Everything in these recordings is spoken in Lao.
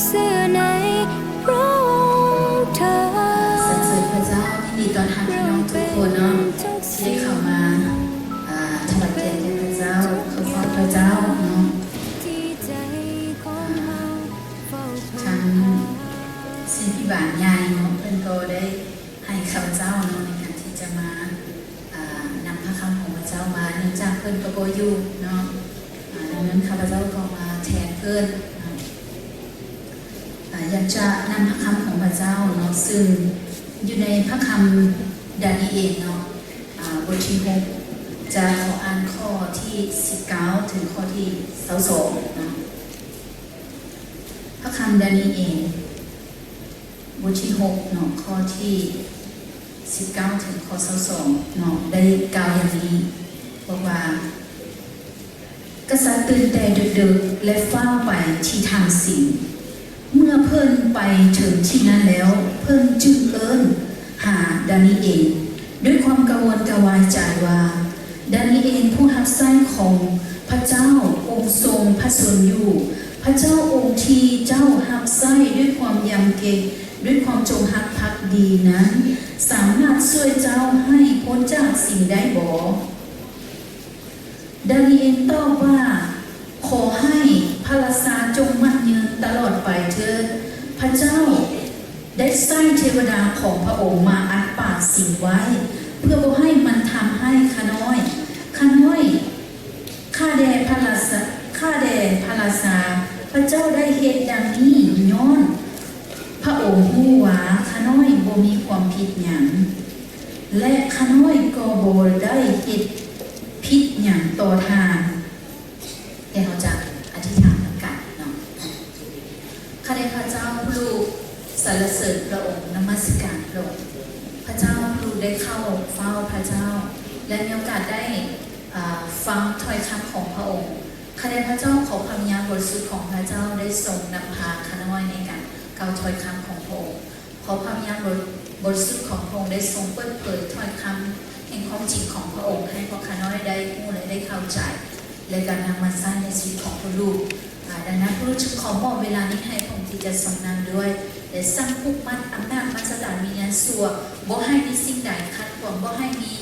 ຊື່ໃນພຣະອົງເທີ້ນ. ສັນເສີນພຣະເຈົ້າ. ຍິນດີຕ້ອນຮັບພີ່ນ້ອງທຸກຄົນເນາະ ທີ່ໄດ້ເຂົ້າມາ ອ່າ ຖວາຍກຽດແກ່ພຣະເຈົ້າ, ເຂົ້າເຝົ້າພຣະເຈົ້າເນາະ. ທາງສິດພິບານໃຫຍ່ເນາະ ເພິ່ນກໍໄດ້ໃຫ້ຂ້າພະເຈົ້າເນາະ ໃນການທີ່ຈະມາ ອ່າ ນຳພຣະຄຳຂອງພຣະເຈົ້າມາ, ເນື່ອງຈາກເພິ່ນກໍບໍ່ຢູ່ເນາະ, ອ່າ ດັ່ງນັ້ນຂ້າພະເຈົ້າກໍມາແທນເພິ່ນເນາະ. ອ່າ ຢາກຈະນຳພຣະຄຳຂອງພຣະເຈົ້າເນາະ ຊຶ່ງຢູ່ໃນພຣະຄຳດານີເອນເນາະ ອ່າ ບົດທີຫົກ ຈະຂໍອ່ານຂໍ້ທີສິບເກົ້າເຖິງຂໍ້ທີຊາວສອງເນາະ. ພຣະຄຳດານີເອນ ບົດທີຫົກເນາະ ຂໍ້ທີສິບເກົ້າເຖິງຂໍ້ຊາວສອງເນາະ ໄດ້ກ່າວຢ່າງນີ້ ບອກວ່າ ກະສັດຕື່ນແຕ່ເດິກໆ ແລະ ຟ້າວໄປທີ່ຖານສິງ. ເມື່ອເພິ່ນໄປເຖິງທີ່ນັ້ນແລ້ວ, ເພິ່ນຈຶ່ງເອີ້ນຫາດານີເອນດ້ວຍຄວາມກະວົນກະວາຍໃຈວ່າ, ດານີເອນຜູ້ຮັບໃຊ້ຂອງພະເຈົ້າອົງຊົງພະຊົນຢູ່, ພະເຈົ້າອົງທີ່ເຈົ້າຮັບໃຊ້ດ້ວຍຄວາມຍຳເກງ, ດ້ວຍຄວາມຈົງຮັກພັກດີນັ້ນ, ສາມາດຊ່ວຍເຈົ້າໃຫ້ພົ້ນຈາກສິ່ງໃດບໍ່? ດານີເອນຕອບວ່າ, ຂໍໃຫ້ພະລາຊາຈົ່ງໝັ້ນຍືນຕະຫຼອດໄປເທີ້ນ. ພະເຈົ້າໄດ້ໃຊ້ເທວະດາຂອງພະອົງມາອັດປາກສິງໄວ້ ເພື່ອບໍ່ໃຫ້ມັນທຳຮ້າຍຂ້ານ້ອຍ. ຂ້ານ້ອຍ ຂ້າແດ່ພະລາຊາ, ຂ້າແດ່ພະລາຊາ, ພະເຈົ້າໄດ້ເຮັດດັ່ງນີ້ຍ້ອນພະອົງຮູ້ວ່າຂ້ານ້ອຍບໍ່ມີຄວາມຜິດຫຍັງ ແລະ ຂ້ານ້ອຍກໍບໍ່ໄດ້ເຮັດຜິດຫຍັງຕໍ່ທ່ານ. ແຕ່ເຮົາຈະອະທິຖານນຳກັນເນາະ. ຂ້າແດ່ພະເຈົ້າຜູ້ລູກສັນລະເສີນພະອົງ, ນະມັດສະການພະອົງ. ພະເຈົ້າຜູ້ລູກໄດ້ເຂົ້າເຝົ້າພະເຈົ້າ ແລະ ມີໂອກາດໄດ້ ອ່າ ຟັງຖ້ອຍຄຳຂອງພະອົງ. ຂ້າແດ່ພະເຈົ້າ ຂໍພະວິນຍານບໍລິສຸດຂອງພະເຈົ້າໄດ້ຊົງນຳພາຂ້ານ້ອຍໃນການກ່າວຖ້ອຍຄຳຂອງພະອົງ. ຂໍພະວິນຍານບໍ ບໍລິສຸດຂອງພະອົງໄດ້ຊົງເປີດເຜີຍຖ້ອຍຄຳແຫ່ງຄວາມຈິງຂອງພະອົງ ໃຫ້ພວກຂ້ານ້ອຍໄດ້ຮູ້ ແລະ ໄດ້ເຂົ້າໃຈ ແລະ ກະນຳມາໃຊ້ໃນຊີວິດຂອງພວກລູກ. ອາ ດັ່ງນັ້ນ ພວກລູກຈຶ່ງຂໍມອບເວລານີ້ໃຫ້ພະອົງທີ່ຈະຊົງນຳດ້ວຍ ແລະ ສັ່ງຜູກມັດອຳນາດມາສະຕານວິນຍານຊົ່ວ, ບໍ່ໃຫ້ມີສິ່ງໃດຂັດຂວາງ, ບໍ່ໃຫ້ມີ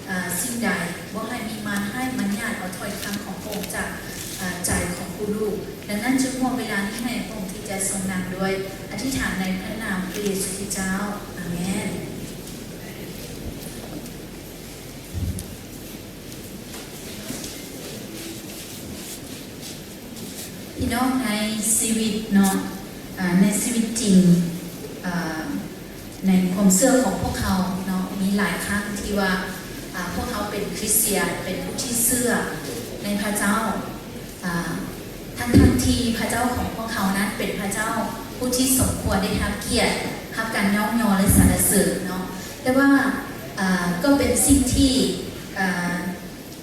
ອາ ສິ່ງໃດ, ບໍ່ໃຫ້ມີມານຮ້າຍມານຍາດເອົາຖ້ອຍຄຳຂອງພະອົງຈາກ ອາ ໃຈຂອງຜູ້ລູກ. ດັ່ງນັ້ນ ຈຶ່ງມອບເວລານີ້ໃຫ້ພະອົງທີ່ຈະຊົງນຳດ້ວຍ, ອະທິຖານໃນພະນາມພະເຢຊູຄຣິດເຈົ້າ. ອາເມນ. ພີ່ນ້ອງ, ໃນຊີວິດເນາະ, ອາ ໃນຊີວິດຈິງ, ອາ ໃນຄວາມເຊື່ອຂອງພວກເຮົາເນາະ, ມີຫຼາຍຄັ້ງທີ່ວ່າ ອາ ພວກເຮົາເປັນຄຣິສຕຽນ, ເປັນຜູ້ທີ່ເຊື່ອໃນພະເຈົ້າ, ອາ ທັງໆທີ່ພະເຈົ້າຂອງພວກເຮົານັ້ນເປັນພະເຈົ້າຜູ້ທີ່ສົມຄວນໄດ້ຮັບກຽດ, ຮັບການຍ້ອງຍໍ ແລະ ສັນລະເສີນເນາະ, ແຕ່ວ່າ ອາ ກໍເປັນສິ່ງທີ່ ອາ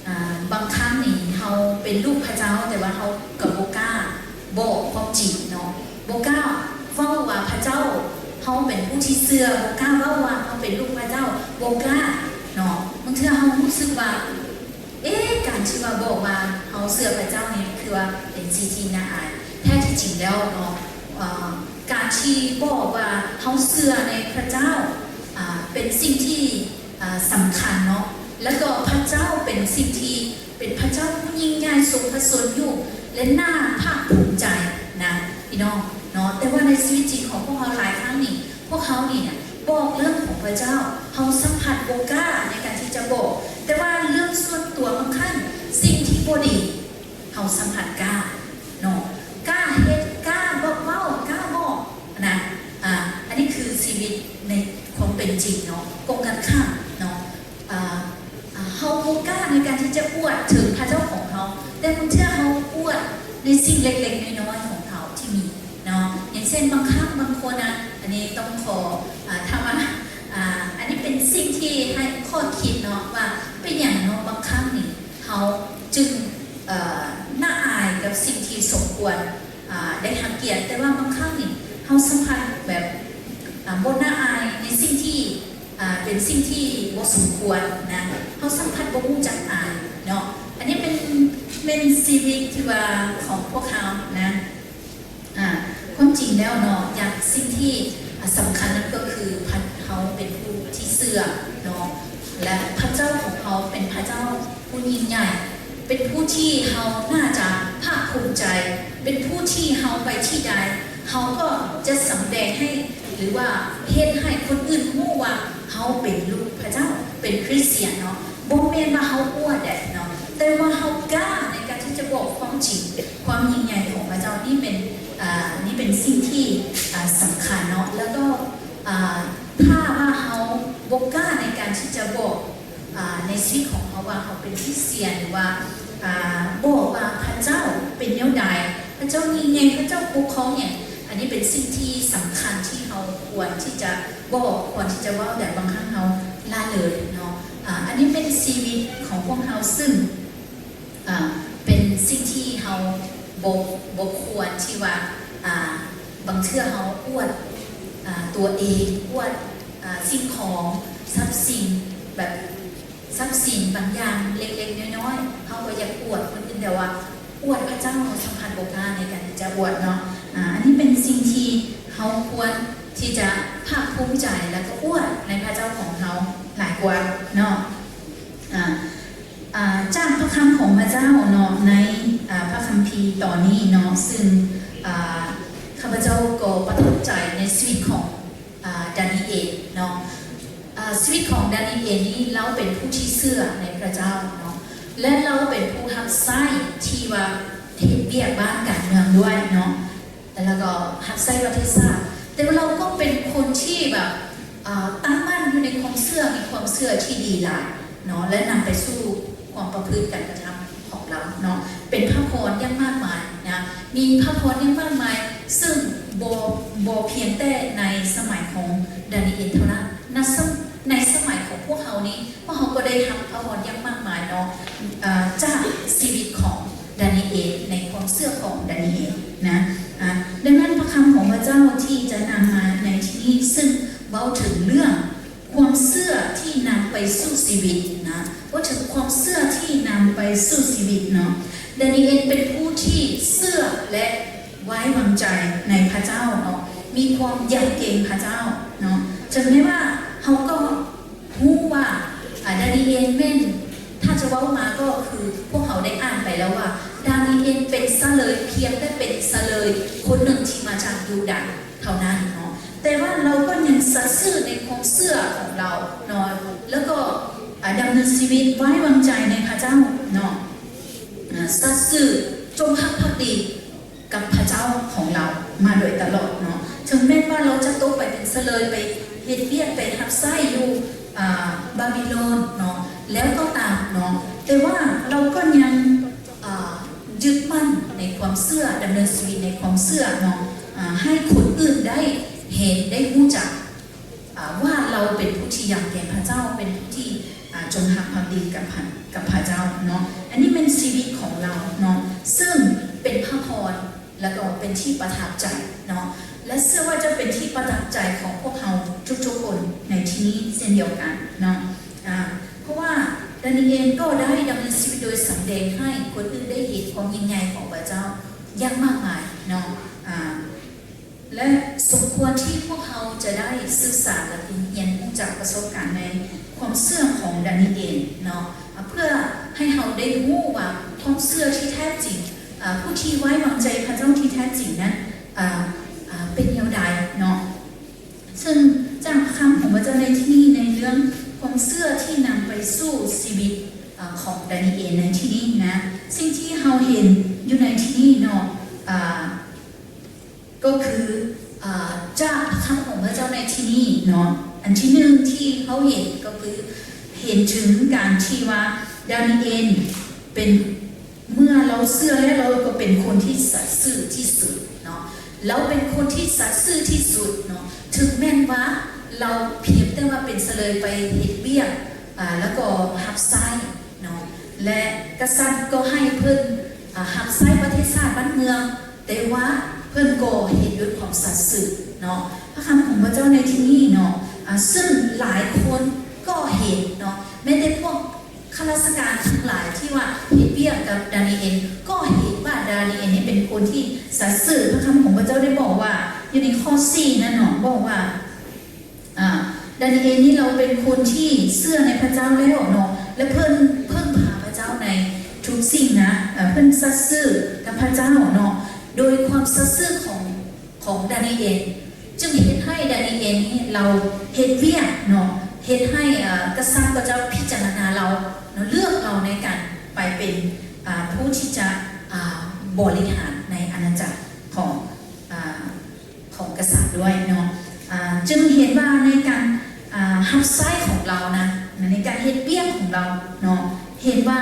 ອາ ບາງຄັ້ງນີ້ເຮົາເປັນລູກພະເຈົ້າ, ແຕ່ວ່າເຮົາກໍບໍ່ກ້າບອກຄວາມຈິງເນາະ, ບໍ່ກ້າເວົ້າວ່າພະເຈົ້າ, ເຮົາເປັນຜູ້ທີ່ເຊື່ອ, ບໍ່ກ້າເວົ້າວ່າເຮົາເປັນລູກພະເຈົ້າ, ບໍ່ກ້າເນາະ. ບາງເທື່ອເຮົາຮູ້ສຶກວ່າ ເອ ການທີ່ວ່າບອກວ່າເຮົາເຊື່ອພະເຈົ້ານີ້ ຄືວ່າເປັນສິ່ງທີ່ໜ້າອາຍ. ແທ້ທີ່ຈິງແລ້ວເນາະ, ເອີ ການທີ່ບອກວ່າເຮົາເຊື່ອໃນພະເຈົ້າ, ອາ ເປັນສິ່ງທີ່ ອາ ສຳຄັນເນາະ, ແລ້ວກໍພະເຈົ້າເປັນສິ່ງທີ່ ເປັນພະເຈົ້າຜູ້ຍິ່ງໃຫຍ່ຊົງພະຊົນຢູ່ ແລະ ໜ້າພາກພູມໃຈນະ ພີ່ນ້ອງເນາະ. ແຕ່ວ່າໃນຊີວິດຈິງຂອງພວກເຮົາຫຼາຍຄັ້ງນີ້ ພວກເຮົານີ້ນະ ບອກເລື່ອງຂອງພະເຈົ້າ ເຮົາສຳຜັດບໍ່ກ້າໃນການທີ່ຈະບອກ, ແຕ່ວ່າເລື່ອງສ່ວນຕົວບາງຄັ້ງ ສິ່ງທີ່ບໍ່ດີ ເຮົາສຳຜັດກ້າເນາະ, ກ້າເຮັດ, ກ້າເວົ້າ, ກ້າບອກນະ. ອາ ອັນນີ້ຄືຊີວິດໃນຄວາມເປັນຈິງເນາະ, ກົງກັນຂ້າມເນາະ. ອາ ອາ ເຮົາບໍ່ກ້າໃນການທີ່ຈະອວດເຖິງພະເຈົ້າຂອງເຮົາ, ແຕ່ບາງເທື່ອເຮົາອວດໃນສິ່ງເລັກໆນ້ອຍໆຂອງເຮົາທີ່ມີເນາະ, ຢ່າງເຊັ່ນ ບາງຄັ້ງບາງຄົນນະ, ອັນນີ້ຕ້ອງຂໍ ອາ ຖາມວ່າ ອາ ອັນນີ້ເປັນສິ່ງທີ່ໃຫ້ຂໍ້ຄິດເນາະ ວ່າເປັນຫຍັງເນາະ ບາງຄັ້ງນີ້ ເຮົາຈຶ່ງ ເອີ ໜ້າອາຍກັບສິ່ງທີ່ສົມຄວນ ອາ ໄດ້ຮັບກຽດ, ແຕ່ວ່າບາງຄັ້ງນີ້ເຮົາສຳຜັດແບບ ອາ ບໍ່ໜ້າອາຍໃນສິ່ງທີ່ ອາ ເປັນສິ່ງທີ່ບໍ່ສົມຄວນນະ, ເຮົາສຳຜັດບໍ່ຮູ້ຈັກອາຍເນາະ. ອັນນີ້ເປັນ ເປັນຊີວິດທີ່ວ່າຂອງພວກເຮົານະ. ອາ ຄວາມຈິງແລ້ວເນາະ ຢ່າງສິ່ງທີ່ ອາ ສຳຄັນນັ້ນກໍຄື ພະ ເຮົາເປັນຜູ້ທີ່ເຊື່ອເນາະ ແລະ ພະເຈົ້າຂອງເຮົາເປັນພະເຈົ້າຜູ້ຍິ່ງໃຫຍ່ ເປັນຜູ້ທີ່ເຮົາໜ້າຈະພາກພູມໃຈ ເປັນຜູ້ທີ່ເຮົາໄປທີ່ໃດ ເຮົາກໍຈະສຳແດງໃຫ້ ຫຼືວ່າເຮັດໃຫ້ຄົນອື່ນຮູ້ວ່າເຮົາເປັນລູກພະເຈົ້າ ເປັນຄຣິສຕຽນເນາະ. ບໍ່ແມ່ນວ່າເຮົາອວດເດ້ເນາະ ແຕ່ວ່າເຮົາກ້າໃນການທີ່ຈະບອກຄວາມຈິງ ຄວາມຍິ່ງໃຫຍ່ຂອງພະເຈົ້າ. ນີ້ເປັນ ອາ ນີ້ເປັນສິ່ງທີ່ ອາ ສຳຄັນເນາະ ແລ້ວກໍ ອາ ຖ້າວ່າເຮົາບໍ່ກ້າໃນການທີ່ຈະບອກ ອາ ໃນຊີວິດຂອງເຮົາວ່າເຮົາເປັນຄຣິສຕຽນ ຫຼືວ່າ ອາ ບອກວ່າພະເຈົ້າເປັນແນວໃດ ພະເຈົ້າຍິ່ງໃຫຍ່ ພະເຈົ້າປົກຄອງຫຍັງ ອັນນີ້ເປັນສິ່ງທີ່ສຳຄັນທີ່ເຮົາຄວນທີ່ຈະບອກ ຄວນທີ່ຈະເວົ້າ ແຕ່ບາງຄັ້ງເຮົາລະເລີນເນາະ. ອາ ອັນນີ້ເປັນຊີວິດຂອງພວກເຮົາ ຊຶ່ງ ອາ ເປັນສິ່ງທີ່ເຮົາບໍ່ ບໍ່ຄວນທີ່ວ່າ ອາ ບາງເທື່ອເຮົາອວດ ອາ ຕົວເອງ ອວດ ອາ ສິ່ງຂອງ ຊັບສິນ ແບບຊັບສິນບາງຢ່າງເລັກໆນ້ອຍໆ ເຮົາກໍຢາກອວດຄົນອື່ນ ແຕ່ວ່າອວດພະເຈົ້າ ເຮົາສຳຜັດບໍ່ກ້າໃນການທີ່ຈະອວດເນາະ. ອາ ອັນນີ້ເປັນສິ່ງທີ່ເຮົາຄວນທີ່ຈະພາກພູມໃຈ ແລ້ວກໍອວດໃນພະເຈົ້າຂອງເຮົາຫຼາຍກວ່າເນາະ. ອາ ອາ ຈາກພະຄຳຂອງພະເຈົ້າເນາະ ໃນ ອາ ພະຄຳພີຕອນນີ້ເນາະ ຊຶ່ງ ອາ ຂ້າພະເຈົ້າກໍປະທັບໃຈໃນຊີວິດຂອງ ອາ ດານີເອນເນາະ. ອາ ຊີວິດຂອງດານີເອນນີ້ ລາວເປັນຜູ້ທີ່ເຊື່ອໃນພະເຈົ້າເນາະ ແລະ ລາວເປັນຜູ້ຮັບໃຊ້ທີ່ວ່າເຮັດວຽກບ້ານການເມືອງດ້ວຍເນາະ ແລ້ວກໍຮັບໃຊ້ປະເທດຊາດ ແຕ່ວ່າລາວກໍເປັນຄົນທີ່ແບບ ອາ ຕັ້ງໝັ້ນຢູ່ໃນຄວາມເຊື່ອ ມີຄວາມເຊື່ອທີ່ດີຫຼາຍເນາະ ແລະ ນຳໄປສູ່ຄວາມປະພຶດການກະທຳຂອງລາວເນາະ ເປັນພະພອນຢ່າງມາກມາຍນະ ມີພະພອນຢ່າງມາກມາຍ ຊຶ່ງບໍ່ ບໍ່ພຽງແຕ່ໃນສະໄໝຂອງດານີເອນເທົ່ານັ້ນ ໃນສະ ໃນສະໄໝຂອງພວກເຮົານີ້ ພວກເຮົາກໍໄດ້ຮັບພະພອນຢ່າງມາກມາຍເນາະ ອາ ຈາກຊີວິດຂອງດານີເອນ ໃນຄວາມເຊື່ອຂອງດານີເອນນະ. ອາ ດັ່ງນັ້ນ ພະຄຳຂອງພະເຈົ້າທີ່ຈະນຳມາໃນທີ່ນີ້ ຊຶ່ງເວົ້າເຖິງເລື່ອງຄວາມເຊື່ອທີ່ນຳໄປສູ່ຊີວິດນະ ເວົ້າເຖິງຄວາມເຊື່ອທີ່ນຳໄປສູ່ຊີວິດເນາະ. ດານີເອນເປັນຜູ້ທີ່ເຊື່ອ ແລະ ໄວ້ວາງໃຈໃນພະເຈົ້າເນາະ ມີຄວາມຢຳເກງພະເຈົ້າເນາະ. ເຖິງແມ່ນວ່າເຮົາກໍຮູ້ວ່າ ອາ ດານີເອນແມ່ນ ຖ້າຈະເວົ້າມາກໍຄືພວກເຮົາໄດ້ອ່ານໄປແລ້ວວ່າ ດານີເອນເປັນສະເລີຍ ພຽງແຕ່ເປັນສະເລີຍຄົນໜຶ່ງທີ່ມາຈາກຢູດາເທົ່ານັ້ນເນາະ ແຕ່ວ່າລາວກໍຍັງສັດຊື່ໃນຄວາມເຊື່ອຂອງລາວເນາະ ແລ້ວກໍ ອາ ດຳເນີນຊີວິດໄວ້ວາງໃຈໃນພະເຈົ້າເນາະ ອາ ສັດຊື່ ຈົງຮັກພັກດີ ກັບພະເຈົ້າຂອງລາວມາໂດຍຕະຫຼອດເນາະ. ເຖິງແມ່ນວ່າລາວຈະຕົກໄປເປັນສະເລີຍ ໄປເຮັດວຽກ ໄປຮັບໃຊ້ຢູ່ ອາ ບາບິໂລນເນາະ ແລ້ວກໍຕາມເນາະ ແຕ່ວ່າລາວກໍຍັງ ອາ ຍຶດໝັ້ນໃນຄວາມເຊື່ອ ດຳເນີນຊີວິດໃນຄວາມເຊື່ອເນາະ ອາ ໃຫ້ຄົນອື່ນໄດ້ເຫັນ ໄດ້ຮູ້ຈັກ ອາ ວ່າລາວເປັນຜູ້ທີ່ຢຳເກງພະເຈົ້າ ເປັນຜູ້ທີ່ ອາ ຈົງຮັກພັກດີກັບພະ ກັບພະເຈົ້າເນາະ. ອັນນີ້ແມ່ນຊີວິດຂອງລາວເນາະ ຊຶ່ງເປັນພະພອນ ແລ້ວກໍເປັນທີ່ປະທັບໃຈເນາະ ແລະ ເຊື່ອວ່າຈະເປັນທີ່ປະທັບໃຈຂອງພວກເຮົາທຸກໆຄົນໃນທີ່ນີ້ເຊັ່ນດຽວກັນເນາະ. ອາ ເພາະວ່າດານີເອນກໍໄດ້ດຳເນີນຊີວິດໂດຍສຳແດງໃຫ້ຄົນອື່ນໄດ້ເຫັນຄວາມຍິ່ງໃຫຍ່ຂອງພະເຈົ້າຢ່າງມາກມາຍເນາະ. ອາ ແລະ ສົມຄວນທີ່ພວກເຮົາຈະໄດ້ສຶກສາ ແລະ ຮຽນຮູ້ຈາກປະສົບການໃນຄວາມເຊື່ອຂອງດານີເອນເນາະ ເພື່ອໃຫ້ເຮົາໄດ້ຮູ້ວ່າຄວາມເຊື່ອທີ່ແທ້ຈິງ ອາ ຜູ້ທີ່ໄວ້ວາງໃຈພະເຈົ້າທີ່ແທ້ຈິງນັ້ນ ອາ ອາ ເປັນແນວໃດເນາະ. ເຊິ່ງຈາກຄຳຂອງພະເຈົ້າໃນທີ່ນີ້ ໃນເລື່ອງຄວາມເຊື່ອທີ່ນຳໄປສູ່ຊີວິດ ອາ ຂອງດານີເອນໃນທີ່ນີ້ນະ ສິ່ງທີ່ເຮົາເຫັນຢູ່ໃນທີ່ນີ້ເນາະ ອາ ກໍຄື ອາ ຈາກຄຳຂອງພະເຈົ້າໃນທີ່ນີ້ເນາະ ອັນທີໜຶ່ງທີ່ເຮົາເຫັນກໍຄື ເຫັນເຖິງການທີ່ວ່າດານີເອນເປັນ ເມື່ອລາວເຊື່ອແລ້ວ ລາວກໍເປັນຄົນທີ່ສັດຊື່ທີ່ສຸດເນາະ ລາວເປັນຄົນທີ່ສັດຊື່ທີ່ສຸດເນາະ ເຖິງແມ່ນວ່າລາວພຽງແຕ່ວ່າເປັນສະເລີຍໄປເຮັດວຽກ ອາ ແລ້ວກໍຮັບໃຊ້ເນາະ ແລະ ກະສັດກໍໃຫ້ເພິ່ນ ອາ ຮັບໃຊ້ປະເທດຊາດບ້ານເມືອງ ແຕ່ວ່າເພິ່ນກໍເຮັດດ້ວຍຄວາມສັດຊື່ເນາະ. ພະຄຳຂອງພະເຈົ້າໃນທີ່ນີ້ເນາະ ອາ ເຊິ່ງຫຼາຍຄົນກໍເຫັນເນາະ ແມ້ແຕ່ພວກຂ້າລາຊະການທັງຫຼາຍທີ່ວ່າເຮັດວຽກກັບດານີເອນ ກໍເຫັນວ່າດານີເອນນີ້ເປັນຄົນທີ່ສັດຊື່. ພະຄຳຂອງພະເຈົ້າໄດ້ບອກວ່າ ສີ່ນັ້ນເນາະ ບອກວ່າ ອາ ດານີເອນນີ້ລາວເປັນຄົນທີ່ເຊື່ອໃນພະເຈົ້າແລ້ວເນາະ ແລະ ເພິ່ນເພິ່ງພາພະເຈົ້າໃນທຸກສິ່ງນະ ອາ ເພິ່ນສັດຊື່ກັບພະເຈົ້າເນາະ. ໂດຍຄວາມສັດຊື່ຂອງ ຂອງດານີເອນ ຈຶ່ງເຮັດໃຫ້ດານີເອນນີ້ລາວເຮັດວຽກເນາະ ເຮັດໃຫ້ ເອີ່ ກະສັດພະເຈົ້າພິຈາລະນາລາວເນາະ ເລືອກລາວໃນການໄປເປັນ ອາ ຜູ້ທີ່ຈະ ອາ ບໍລິຫານໃນອານາຈັກຂອງ ອາ ຂອງກະສັດດ້ວຍເນາະ. ອາ ຈຶ່ງເຫັນວ່າໃນການ ອາ ຮັບໃຊ້ຂອງລາວນະ ໃນການເຮັດວຽກຂອງລາວເນາະ ເຫັນວ່າ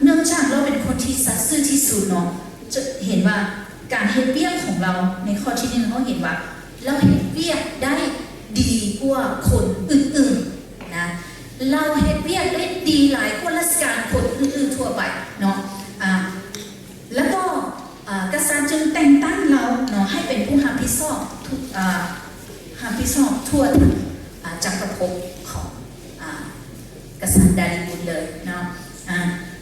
ເນື່ອງຈາກລາວເປັນຄົນທີ່ສັດຊື່ທີ່ສຸດເນາະ ຈະເຫັນວ່າການເຮັດວຽກຂອງລາວໃນຂໍ້ທີໜຶ່ງ ເຮົາເຫັນວ່າລາວເຮັດວຽກໄດ້ດີກວ່າຄົນອື່ນໆນະ ລາວເຮັດວຽກໄດ້ດີຫຼາຍກວ່າລາຊະການຄົນອື່ນໆທົ່ວໄປເນາະ. ອາ ແລ້ວກໍ ອາ ກະສັດຈຶ່ງແຕ່ງຕັ້ງລາວເນາະ ໃຫ້ເປັນຜູ້ຮັບຜິດຊອບທຸກ ອາ ຮັບຜິດຊອບທົ່ວທັງ ອາ ຈັກກະພົບຂອງ ອາ ກະສັດດາຣີວຸດເລີຍເນາະ. ອາ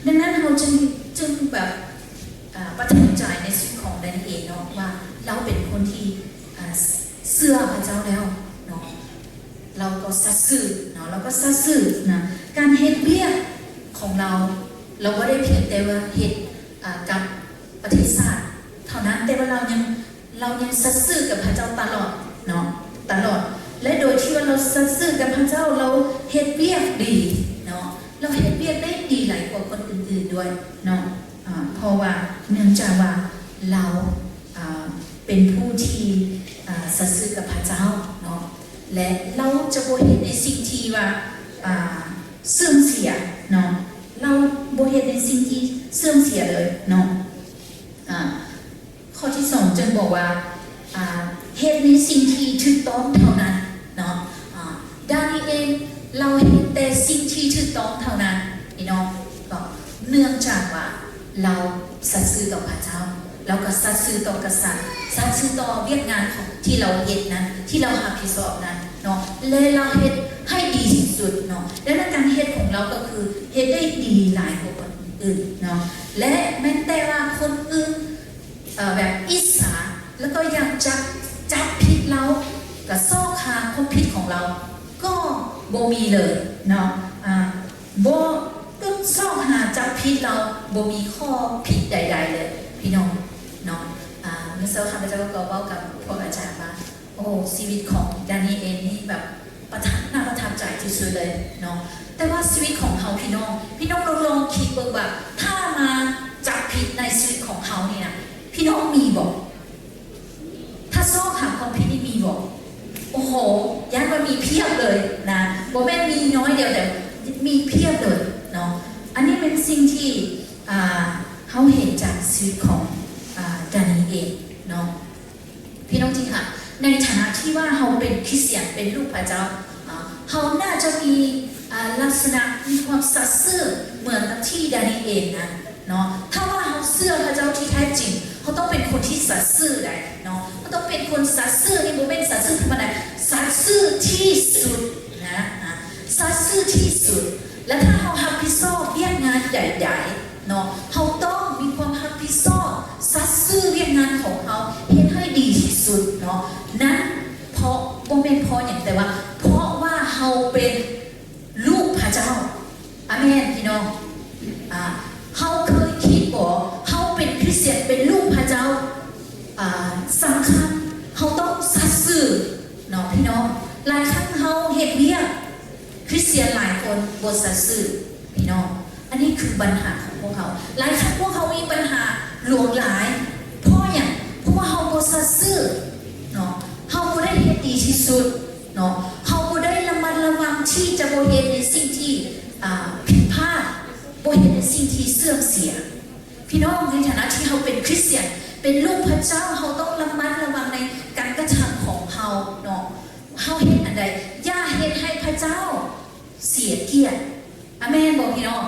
ດັ່ງນັ້ນເຮົາຈຶ່ງ ຈຶ່ງແບບ ອາ ປະທັບໃຈໃນຊີວິດຂອງດານີເອນເນາະ ວ່າລາວເປັນຄົນທີ່ ອາ ເຊື່ອພະເຈົ້າແລ້ວເນາະ ລາວກໍສັດຊື່ເນາະ ລາວກໍສັດຊື່ນະ. ການເຮັດວຽກຂອງລາວ ລາວບໍ່ໄດ້ພຽງແຕ່ວ່າເຮັດ ອາ ກັບປະເທດຊາດເທົ່ານັ້ນ ແຕ່ວ່າລາວຍັງ ລາວຍັງສັດຊື່ກັບພະເຈົ້າຕະຫຼອດເນາະ ຕະຫຼອດ ແລະ ໂດຍທີ່ວ່າລາວສັດຊື່ກັບພະເຈົ້າ ລາວເຮັດວຽກດີເນາະ ລາວເຮັດວຽກໄດ້ດີຫຼາຍກວ່າຄົນອື່ນໆດ້ວຍເນາະ. ອາ ເພາະວ່າເນື່ອງຈາກວ່າລາວ ອາ ເປັນຜູ້ທີ່ ອາ ສັດຊື່ກັບພະເຈົ້າເນາະ ແລະ ລາວຈະບໍ່ເຮັດໃນສິ່ງທີ່ວ່າ ອາ ເສື່ອມເສຍເນາະ ລາວບໍ່ເຮັດໃນສິ່ງທີ່ເສື່ອມເສຍເລີຍເນາະ. ອາ ຂໍ້ທີສອງຈຶ່ງບອກວ່າ ອາ ເຮັດໃນສິ່ງທີ່ຖືກຕ້ອງເທົ່ານັ້ນເນາະ. ອາ ດານີເອນລາວເຮັດແຕ່ສິ່ງທີ່ຖືກຕ້ອງເທົ່ານັ້ນ ພີ່ນ້ອງ ກໍເນື່ອງຈາກວ່າລາວສັດຊື່ຕໍ່ພະເຈົ້າ ລາວກໍສັດຊື່ຕໍ່ກະສັດ ສັດຊື່ຕໍ່ວຽກງານຂອງທີ່ລາວເຮັດນັ້ນ ທີ່ລາວຮັບຜິດຊອບນັ້ນເນາະ ແລະ ລາວເຮັດໃຫ້ດີທີ່ສຸດເນາະ. ດັ່ງນັ້ນການເຮັດຂອງລາວກໍຄືເຮັດໄດ້ດີຫຼາຍກວ່າຄົນອື່ນເນາະ ແລະ ແມ່ນແຕ່ວ່າຄົນອື່ນ ເອີ ແບບອິດສາ ແລ້ວກໍຢາກຈະຈັບຜິດລາວ ກໍຊອກຫາຄວາມຜິດຂອງລາວ ກໍບໍ່ມີເລີຍເນາະ. ອາ ບໍ່ ກໍຊອກຫາຈັບຜິດລາວ ບໍ່ມີຂໍ້ຜິດໃດໆເລີຍ ພີ່ນ້ອງເນາະ. ອາ ມື້ເຊົ້າຂ້າພະເຈົ້າກໍເວົ້າກັບພວກອາຈານວ່າ ໂອ້ ຊີວິດຂອງດານີເອນນີ້ແບບປະທັບ ໜ້າປະທັບໃຈທີ່ສຸດເລີຍເນາະ. ແຕ່ວ່າຊີວິດຂອງເຮົາ ພີ່ນ້ອງ ພີ່ນ້ອງລອງ ລອງຄິດເບິ່ງວ່າ ຖ້າມາຈັບຜິດໃນຊີວິດຂອງເຮົານີ້ນະ ພີ່ນ້ອງມີບໍ່? ຖ້າຊອກຫາຄວາມຜິດນີ້ມີບໍ່? ໂອ້ໂຫ ຢ້ານວ່າມີພຽບເລີຍນະ ບໍ່ແມ່ນມີນ້ອຍດຽວ ແຕ່ມີພຽບເລີຍເນາະ. ອັນນີ້ເປັນສິ່ງທີ່ ອາ ເຮົາເຫັນຈາກຊີວິດຂອງ ອາ ດານີເອນເນາະ. ພີ່ນ້ອງທີ່ຮັກ, ໃນຖານະທີ່ວ່າເຮົາເປັນຄຣິສຕຽນ, ເປັນລູກພະເຈົ້າ, ເຮົາໜ້າຈະມີ ອາ ລັກສະນະມີຄວາມສັດຊື່ເໝືອນກັບທີ່ດານີເອນນະເນາະ. ຖ້າວ່າເຮົາເຊື່ອພະເຈົ້າທີ່ແທ້ຈິງ, ເຮົາຕ້ອງເປັນຄົນທີ່ສັດຊື່ໃດ໋ເນາະ. ເຮົາຕ້ອງເປັນຄົນສັດຊື່, ນີ້ບໍ່ແມ່ນສັດຊື່ທຳມະດາ, ສັດຊື່ທີ່ສຸດນະ, ອາ ສັດຊື່ທີ່ສຸດ. ແລະ ຖ້າເຮົາຮັບຜິດຊອບວຽກງານໃດໆ ເນາະ, ເຮົາຕ້ອງມີຄວາມຮັບຜິດຊອບ, ສັດຊື່ວຽກງານຂອງເຮົາ, ເຮັດໃຫ້ດີທີ່ສຸດເນາະ. ນັ້ນເພາະ, ບໍ່ແມ່ນເພາະຫຍັງ, ແຕ່ວ່າເພາະວ່າເຮົາເປັນລູກພະເຈົ້າ. ອາເມນ, ພີ່ນ້ອງ. ອາ, ເຮົາເຄີຍຄິດບໍ່? ເຮົາເປັນຄຣິສຕຽນ, ເປັນລູກພະເຈົ້າ. ອາ, ສຳຄັນ, ເຮົາຕ້ອງສັດຊື່ເນາະ, ພີ່ນ້ອງ. ຫຼາຍຄັ້ງເຮົາເຮັດວຽກ, ຄຣິສຕຽນຫຼາຍຄົນບໍ່ສັດຊື່ ພີ່ນ້ອງ. ອັນນີ້ຄືບັນຫາຂອງພວກເຮົາ. ຫຼາຍຄັ້ງພວກເຮົາມີບັນຫາຫຼວງຫຼາຍ. ເພາະຫຍັງ? ເພາະວ່າເຮົາບໍ່ສັດຊື່ເນາະ. ເຮົາບໍ່ໄດ້ເຮັດດີທີ່ສຸດເນາະ. ເຮົາບໍ່ໄດ້ລະມັດລະວັງທີ່ຈະບໍ່ເຮັດໃນສິ່ງທີ່, ອາ, ຜິດພາດ, ບໍ່ເຮັດໃນສິ່ງທີ່ເສື່ອມເສຍ. ພີ່ນ້ອງ, ໃນຖານະທີ່ເຮົາເປັນຄຣິສຕຽນ, ເປັນລູກພະເຈົ້າ, ເຮົາຕ້ອງລະມັດລະວັງໃນການກະທຳຂອງເຮົາເນາະ. ເຮົາເຮັດອັນໃດ, ຢ່າເຮັດໃຫ້ພະເຈົ້າເສຍກຽດ. ອາເມນບໍ່ ພີ່ນ້ອງ?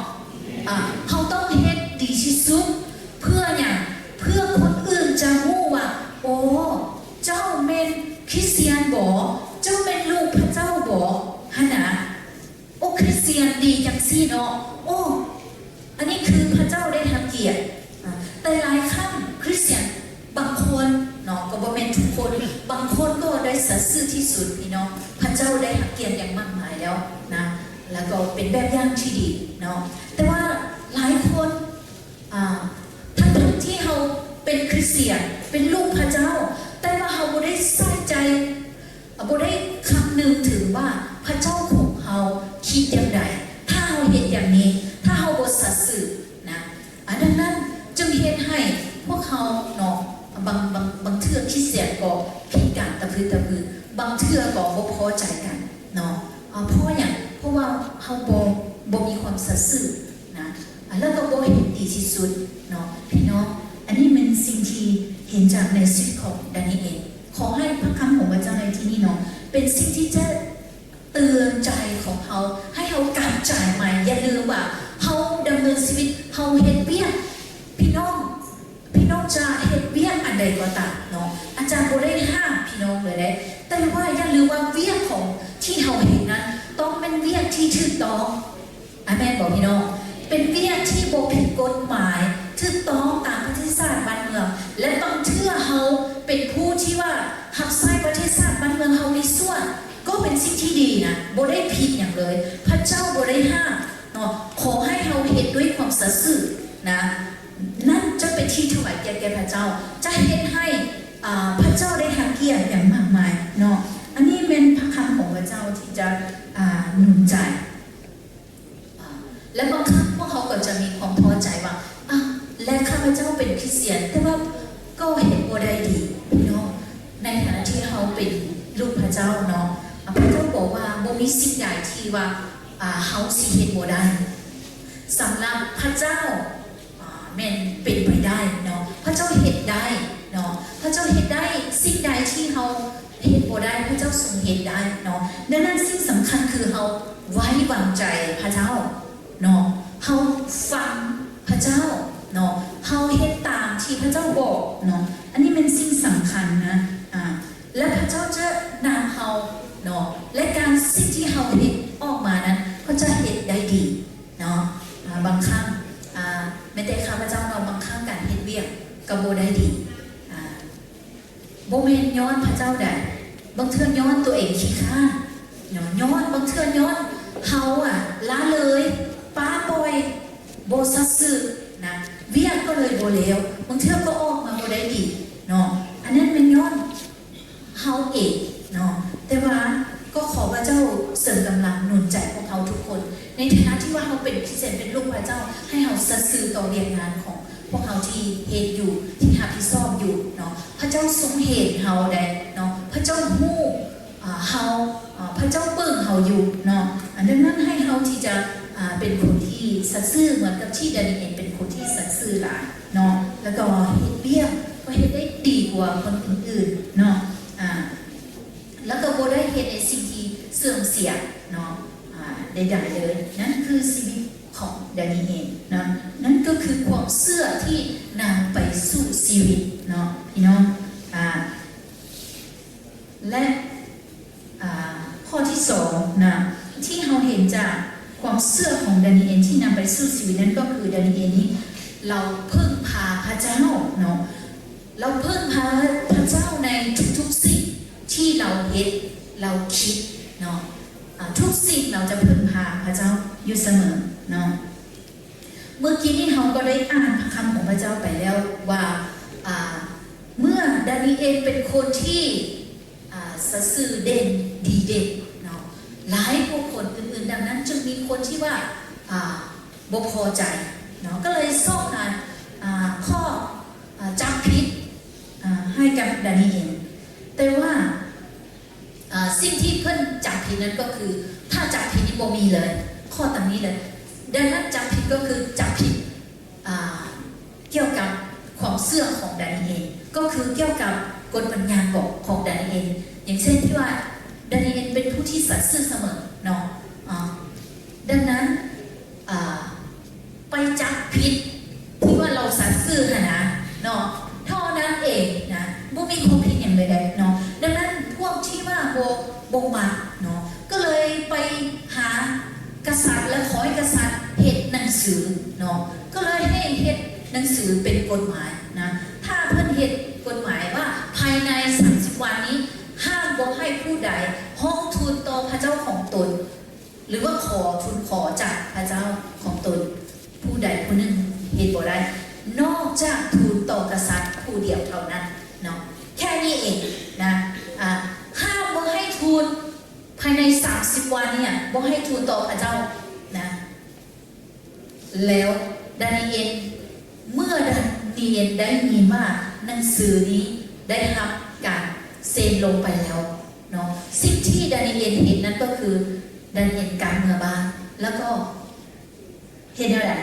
ອາ, ເຮົາຕ້ອງເຮັດດີທີ່ສຸດ. ເພື່ອຫຍັງ? ເພື່ອຄົນອື່ນຈະຮູ້ວ່າ, ໂອ້, ເຈົ້າແມ່ນຄຣິສຕຽນບໍ? ເຈົ້າແມ່ນລູກພະເຈົ້າບໍ? ຫັ້ນນະ. ໂອ້, ຄຣິສຕຽນດີຈັ່ງຊີ້ເນາະ. ໂອ້, ອັນນີ້ຄືພະເຈົ້າໄດ້ຮັບກຽດ. ອາ, ແຕ່ຫຼາຍຄັ້ງຄຣິສຕຽນບາງຄົນເນາະ, ກໍບໍ່ແມ່ນທຸກຄົນ, ບາງຄົນກໍ ໄດ້ສັດຊື່ທີ່ສຸດພີ່ນ້ອງ, ພະເຈົ້າໄດ້ຮັບກຽດຢ່າງມາກມາຍແລ້ວນະ ແລ້ວກໍເປັນແບບຢ່າງທີ່ດີເນາະ. ແຕ່ວ່າຫຼາຍຄົນ ອ່າ ທັງໆທີ່ເຮົາເປັນຄຣິສຕຽນ ເປັນລູກພະເຈົ້າ ແຕ່ວ່າເຮົາບໍ່ໄດ້ໃສ່ໃຈ ບໍ່ໄດ້ຄຳນຶງເຖິງວ່າພະເຈົ້າຂອງເຮົາຄິດຢ່າງໃດ ຖ້າເຮົາເຮັດຢ່າງນີ້ ຖ້າເຮົາບໍ່ສັດຊື່ນະ. ອາ ດັ່ງນັ້ນຈຶ່ງເຮັດໃຫ້ພວກເຮົາເນາະ ບາງ ບາງ ບາງເທື່ອຄຣິສຕຽນກໍຜິດການຕະພຶດຕະພຶ ບາງເທື່ອກໍບໍ່ພໍໃຈກັນເນາະ. ອາ ເພາະຫຍັງ? ເພາະວ່າເຮົາບໍ່ ບໍ່ມີຄວາມສັດຊື່ນະ ອາ ແລ້ວກໍບໍ່ເຫັນດີທີ່ສຸດເນາະພີ່ນ້ອງ. ອັນນີ້ແມ່ນສິ່ງທີ່ເຫັນຈາກໃນຊີວິດຂອງດານີເອນ. ຂໍໃຫ້ພະຄຳຂອງພະເຈົ້າໃນທີ່ນີ້ເນາະ ເປັນສິ່ງທີ່ຈະເຕືອນໃຈຂອງເຮົາ ໃຫ້ເຮົາກັບໃຈໃໝ່. ຢ່າລືມວ່າເຮົາດຳເນີນຊີວິດ ເຮົາເຮັດວຽກ ພີ່ນ້ອງ ພີ່ນ້ອງຈະເຮັດວຽກອັນໃດກໍຕາມເນາະ, ອາຈານບໍ່ໄດ້ຫ້າມພີ່ນ້ອງເລີຍເດ້, ແຕ່ວ່າຢ່າລືມວ່າວຽກຂອງທີ່ເຮົາເຮັດນັ້ນ ຕ້ອງແມ່ນວຽກທີ່ຖືກຕ້ອງ. ອາແມ່ນບໍ່ພີ່ນ້ອງ? ເປັນວຽກທີ່ບໍ່ຜິດກົດໝາຍ, ຖືກຕ້ອງຕາມປະເທດຊາດບ້ານເມືອງ ແລະ ບາງເທື່ອເຮົາເປັນຜູ້ທີ່ວ່າຮັບໃຊ້ປະເທດຊາດບ້ານເມືອງເຮົາມີສ່ວນ ກໍເປັນສິ່ງທີ່ດີນະ, ບໍ່ໄດ້ຜິດຫຍັງເລີຍ, ພະເຈົ້າບໍ່ໄດ້ຫ້າມເນາະ. ຂໍໃຫ້ເຮົາເຮັດດ້ວຍຄວາມສັດຊື່ນະ, ນັ້ນຈະເປັນທີ່ຖວາຍກຽດແກ່ພະເຈົ້າ, ຈະເຮັດໃຫ້ ອາ ພະເຈົ້າໄດ້ຮັບກຽດຢ່າງມາກມາຍເນາະ. ອັນນີ້ແມ່ນພະຄຳຂອງພະເຈົ້າທີ່ຈະ ອາ ໜູນໃຈ. ອາ ແລະ ບາງຄັ້ງພວກເຮົາກໍຈະມີຄວາມທໍ້ໃຈວ່າ ອາ ແລະ ຂ້າພະເຈົ້າເປັນຄຣິສຕຽນ ແຕ່ວ່າກໍເຮັດບໍ່ໄດ້ດີພີ່ນ້ອງ. ໃນຖານະທີ່ເຮົາເປັນລູກພະເຈົ້າເນາະ, ອາ ພະເຈົ້າບອກວ່າບໍ່ມີສິ່ງໃດທີ່ວ່າ ອາ ເຮົາຊິເຮັດບໍ່ໄດ້. ສຳລັບພະເຈົ້າ ອາ ແມ່ນເປັນໄປໄດ້ເນາະ, ພະເຈົ້າເຮັດໄດ້ເນາະ, ພະເຈົ້າເຮັດໄດ້. ສິ່ງໃດທີ່ເຮົາເຮັດບໍ່ໄດ້ ພະເຈົ້າຊົງເຮັດໄດ້ເນາະ. ດັ່ງນັ້ນສິ່ງສຳຄັນຄືເຮົາໄວ້ວາງໃຈພະເຈົ້າເນາະ, ເຮົາຟັງພະເຈົ້າເນາະ, ເຮົາເຮັດຕາມທີ່ພະເຈົ້າບອກເນາະ. ອັນນີ້ແມ່ນສິ່ງສຳຄັນນະ, ອາ ແລະ ພະເຈົ້າຈະນຳເຮົາເນາະ, ແລະ ການ ສິ່ງທີ່ເຮົາເຮັດອອກມານັ້ນ ພະເຈົ້າເຮັດໄດ້ດີເນາະ. ອາ ບາງຄັ້ງ ອາ ແມ່ນແຕ່ຂ້າພະເຈົ້າເນາະ, ບາງຄັ້ງການເຮັດວຽກກໍບໍ່ໄດ້ດີ, ອາ ບໍ່ແມ່ນຍ້ອນພະເຈົ້າໃດ, ບາງເທື່ອຍ້ອນຕົວເອງຂີ້ຄ້ານເນາະ, ຍ້ອນ ບາງເທື່ອຍ້ອນເຮົາອະລະເລີຍ ປະປ່ອຍ ບໍ່ສັດຊື່ນະ, ວຽກກໍເລີຍບໍ່ແລ້ວ, ບາງເທື່ອກໍອອກມາບໍ່ໄດ້ດີເນາະ. ອັນນັ້ນແມ່ນຍ້ອນ ເຮົາເອງເນາະ, ແຕ່ວ່າກໍຂໍພະເຈົ້າເສີມກຳລັງໜູນໃຈພວກເຮົາທຸກຄົນ ໃນຖານະທີ່ວ່າເຮົາເປັນຄຣິສຕຽນ ເປັນລູກພະເຈົ້າ, ໃຫ້ເຮົາສັດຊື່ຕໍ່ວຽກງານຂອງພວກເຮົາທີ່ເຮັດຢູ່ ທີ່ຮັບຜິດຊອບຢູ່ເນາະ. ພະເຈົ້າຊົງເຫັນເຮົາໄດ໋ເນາະ, ພະເຈົ້າຮູ້ ອາ ເຮົາ ອາ ພະເຈົ້າເບິ່ງເຮົາຢູ່ເນາະ. ອາ ດັ່ງນັ້ນໃຫ້ເຮົາທີ່ຈະ ອາ ເປັນຄົນທີ່ສັດຊື່ ເໝືອນກັບທີ່ດານີເອນເປັນຄົນທີ່ສັດຊື່ຫຼາຍເນາະ, ແລ້ວກໍເຮັດວຽກກໍເຮັດໄດ້ດີກວ່າຄົນອື່ນໆເນາະ, ອາ ແລ້ວກໍບໍ່ໄດ້ເຮັດໃນສິ່ງທີ່ເສື່ອມເສຍເນາະ ອາ ໃດໆເລີຍ. ນັ້ນຄືຊີວິດຂອງດານີເອນເນາະ, ນັ້ນກໍຄືຄວາມເຊື່ອທີ່ນຳໄປສູ່ຊີວິດເນາະ ພີ່ນ້ອງ. ອາ ແລະ ອາ ຂໍ້ທີສອງນະ ທີ່ເຮົາເຫັນຈາກຄວາມເຊື່ອຂອງດານີເອນທີ່ນຳໄປສູ່ຊີວິດນັ້ນ ກໍຄືດານີເອນນີ້ ລາວເພິ່ງພາພະເຈົ້າເນາະ, ລາວເພິ່ງພາພະເຈົ້າໃນທຸກໆສິ່ງທີ່ລາວເຮັດ ລາວຄິດເນາະ. ອາ ທຸກສິ່ງລາວຈະເພິ່ງພາພະເຈົ້າຢູ່ສະເໝີເນາະ. ເມື່ອກີ້ນີ້ເຮົາກໍໄດ້ອ່ານພະຄຳຂອງພະເຈົ້າໄປແລ້ວວ່າ ອາ ເມື່ອດານີເອນເປັນຄົນທີ່ ອາ ສະຊື່ເດັ່ນດີເດັ່ນເນາະ ຫຼາຍກວ່າຄົນອື່ນໆ, ດັ່ງນັ້ນຈຶ່ງມີຄົນທີ່ວ່າ ອາ ບໍ່ພໍໃຈເນາະ, ກໍເລີຍຊອກຫາ ອາ ຂໍ້ ອາ ຈັບຜິດ ອາ ໃຫ້ກັບດານີເອນ. ແຕ່ວ່າ ອາ ສິ່ງທີ່ເພິ່ນຈັບຜິດນັ້ນກໍຄື ຖ້າຈັບຜິດນີ້ບໍ່ມີເລີຍ ຂໍ້ຕຳໜິເລີຍ. ດັ່ງນັ້ນຈັບຜິດກໍຄືຈັບຜິດ ອາ ກ່ຽວກັບຄວາມເຊື່ອຂອງດານີເອນ, ກໍຄືກ່ຽວກັບກົດບັນຍາກອກຂອງດານີເອນ, ຢ່າງເຊັ່ນທີ່ວ່າດານີເອນເປັນຜູ້ທີ່ສັດຊື່ສະເໝີເນາະ. ອາ ດັ່ງນັ້ນ ອາ ໄປຈັບຜິດທີ່ວ່າລາວສັດຊື່ຫັ້ນນະເນາະ ເທົ່ານັ້ນເອງນະ, ບໍ່ມີຄວາມຜິດຫຍັງໃດໆເນາະ. ດັ່ງນັ້ນພວກທີ່ວ່າບໍ່ ບໍ່ມັກເນາະ ກໍເລີຍໄປຫາກະສັດ ແລະ ຂໍໃຫ້ກະສັດເຮັດໜັງສືເນາະ, ກໍເລີຍໃຫ້ເຮັດໜັງສືເປັນກົດໝາຍນະ. ຖ້າເພິ່ນເຮັດກົດໝາຍວ່າພາຍໃນສາມສິບວັນນີ້ຫ້າມ ບໍ່ໃຫ້ຜູ້ໃດຮ້ອງທູນຕໍ່ພະເຈົ້າຂອງຕົນ ຫຼືວ່າຂໍທູນຂໍຈາກພະເຈົ້າຂອງຕົນ ຜູ້ໃດຜູ້ໜຶ່ງເຮັດບໍ່ໄດ້ ນອກຈາກທູນຕໍ່ກະສັດຜູ້ດຽວເທົ່ານັ້ນເນາະ. ແຄ່ນີ້ເອງນະ. ອາ ຫ້າມບໍ່ໃຫ້ທູນ ພາຍໃນສາມສິບວັນນີ້ ບໍ່ໃຫ້ທູນຕໍ່ພະເຈົ້ານະ. ແລ້ວດານີເອນ ເມື່ອດານີເອນໄດ້ຍິນວ່າໜັງສືນີ້ໄດ້ຮັບການເຊັນລົງໄປແລ້ວເນາະ, ສິ່ງທີ່ດານີເອນເຮັດນັ້ນກໍຄື ດານີເອນກັບເມືອບ້ານ ແລ້ວກໍເຮັດແນວໃດ?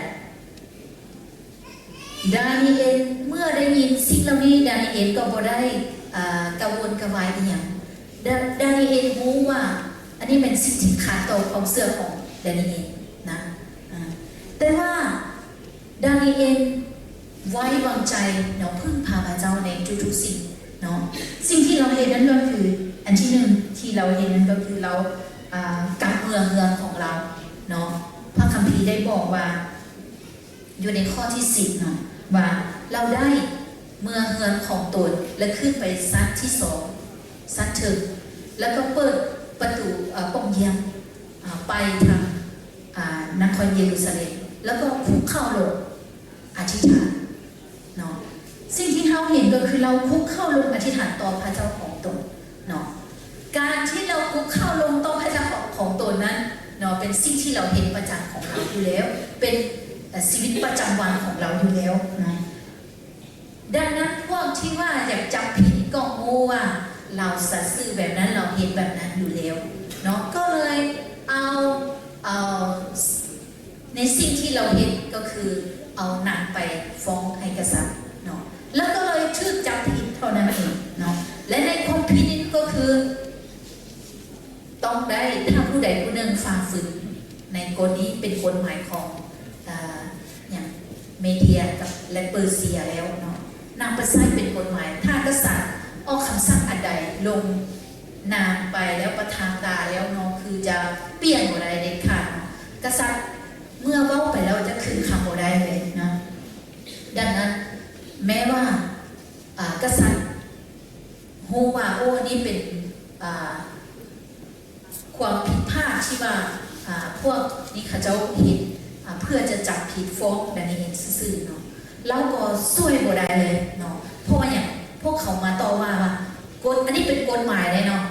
ດານີເອນ ເມື່ອໄດ້ຍິນສິ່ງເຫຼົ່ານີ້ ດານີເອນກໍບໍ່ໄດ້ ອ່າ ກະວົນກະວາຍອີ່ຫຍັງ. ດາ ດານີເອນຮູ້ວ່າອັນນີ້ແມ່ນສິ່ງທີ່ຂັດຕໍ່ຄວາມເຊື່ອຂອງດານີເອນນະ. ອາ ແຕ່ວ່າດານີເອນໄວ້ວາງໃຈເນາະ, ເພິ່ງພາພະເຈົ້າໃນທຸກໆສິ່ງເນາະ. ສິ່ງທີ່ລາວເຮັດນັ້ນກໍຄື ອັນທີໜຶ່ງທີ່ລາວເຮັດນັ້ນກໍຄືລາວ ອ່າ ກັບເມືອເຮືອນຂອງລາວເນາະ. ພະຄຳພີໄດ້ບອກວ່າ ຢູ່ໃນຂໍ້ທີສິບເນາະ ວ່າລາວໄດ້ເມືອເຮືອນຂອງຕົນ ແລະ ຂຶ້ນໄປຊັ້ນທີສອງ ຊັ້ນເທິງ ແລ້ວກໍເປີດປະຕູ ເອີ ປ່ອງຢ້ຽມ ອາ ໄປທາງ ອາ ນະຄອນເຢຣູຊາເລັມ ແລ້ວກໍຄຸກເຂົ່າລົງອະທິຖານເນາະ. ສິ່ງທີ່ເຮົາເຫັນກໍຄືລາວຄຸກເຂົ່າລົງອະທິຖານຕໍ່ພະເຈົ້າຂອງຕົນເນາະ. ການທີ່ລາວຄຸກເຂົ່າລົງຕໍ່ພະເຈົ້າຂອງ ຂອງຕົນນັ້ນເນາະ ເປັນສິ່ງທີ່ລາວເຮັດປະຈຳຂອງລາວຢູ່ແລ້ວ ເປັນ ເອີ ຊີວິດປະຈຳວັນຂອງລາວຢູ່ແລ້ວເນາະ. ດັ່ງນັ້ນພວກທີ່ວ່າຢາກຈັບຜິດກໍຮູ້ວ່າລາວສັດຊື່ແບບນັ້ນ ລາວເຮັດແບບນັ້ນຢູ່ແລ້ວເນາະ. ກໍເລີຍເອົາ ເອົາ ໃນສິ່ງທີ່ລາວເຮັດກໍຄືເອົານາງໄປຟ້ອງໃຫ້ກະສັດເນາະ ແລ້ວກໍເລີຍຖືກຈັບຜິດເທົ່ານັ້ນເອງເນາະ. ແລະ ໃນຄວາມຜິດນີ້ກໍຄື ຕ້ອງໄດ້ ຖ້າຜູ້ໃດຜູ້ໜຶ່ງຝ່າຝືນໃນກົດນີ້ ເປັນກົດໝາຍຂອງ ເອີ ຫຍັງ ເມເດຍກັບ ແລະ ເປີເຊຍແລ້ວເນາະ, ນຳໄປໃຊ້ເປັນກົດໝາຍ. ຖ້າກະສັດອອກຄຳສັ່ງອັນໃດ ລົງນາມໄປແລ້ວ ປະທານຕາແລ້ວເນາະ ຄືຈະປ່ຽນບໍ່ໄດ້ເດັດຂາດເນາະ. ກະສັດເມື່ອເວົ້າໄປແລ້ວ ຈະຄືນຄຳບໍ່ໄດ້ເລີຍເນາະ. ດັ່ງນັ້ນ ແມ້ວ່າ ອາ ກະສັດ ຮູ້ວ່າ ໂອ້ ນີ້ເປັນ ອ່າ ຄວາມຜິດພາດທີ່ວ່າ ອ່າ ພວກນີ້ເຂົາເຈົ້າເຮັດ ອ່າ ເພື່ອຈະຈັບຜິດຟ້ອງດານີເອນຊື່ໆເນາະ, ລາວກໍຊ່ວຍບໍ່ໄດ້ເລີຍເນາະ. ເພາະວ່າຫຍັງ? ພວກເຂົາມາຕໍ່ວ່າວ່າ ກົດ ອັນນີ້ເປັນກົດໝາຍເດ້ເນາະ,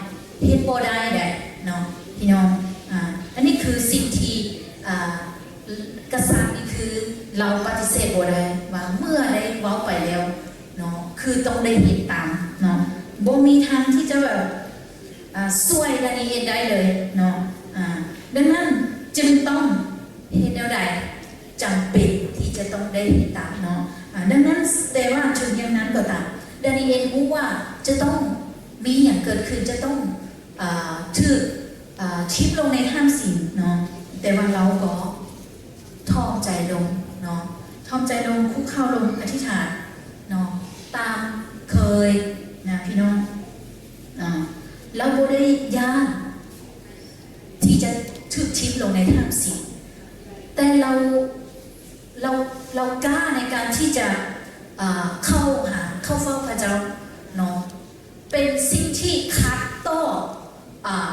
ເຮັດບໍ່ໄດ້ເດ້ເນາະ ພີ່ນ້ອງ. ອ່າ ອັນນີ້ຄືສິ່ງທີ່ ອ່າ ກະສັດນີ້ຄືລາວປະຕິເສດບໍ່ໄດ້ ວ່າເມື່ອໄດ້ເວົ້າໄປແລ້ວ ເນາະ ຄືຕ້ອງໄດ້ເຮັດຕາມເນາະ, ບໍ່ມີທາງທີ່ຈະແບບ ອ່າ ຊ່ວຍດານີເອນໄດ້ເລີຍເນາະ. ອ່າ ດັ່ງນັ້ນຈຶ່ງຕ້ອງເຮັດແນວໃດ? ຈຳເປັນທີ່ຈະຕ້ອງໄດ້ເຮັດຕາມເນາະ. ອ່າ ດັ່ງນັ້ນ ແຕ່ວ່າເຖິງຢ່າງນັ້ນກໍຕາມ ດານີເອນຮູ້ວ່າຈະຕ້ອງມີຫຍັງເກີດຂຶ້ນ, ຈະຕ້ອງ ອ່າ ຖືກ ອ່າ ຖິ້ມລົງໃນຖ້ຳສິງເນາະ, ແຕ່ວ່າລາວກໍຖ່ອມໃຈລົງເນາະ, ຖ່ອມໃຈລົງ ຄຸກເຂົ່າລົງ ອະທິຖານເນາະ ຕາມເຄີຍນະ ພີ່ນ້ອງ. ອ່າ ລາວບໍ່ໄດ້ຢ້ານທີ່ຈະຖືກຖິ້ມລົງໃນຖ້ຳສິງ, ແຕ່ລາວ ລາວ ລາວກ້າໃນການທີ່ຈະ ອ່າ ເຂົ້າຫາ ເຂົ້າເຝົ້າພະເຈົ້າເນາະ. ເປັນສິ່ງທີ່ຂັດຕໍ່ ອ່າ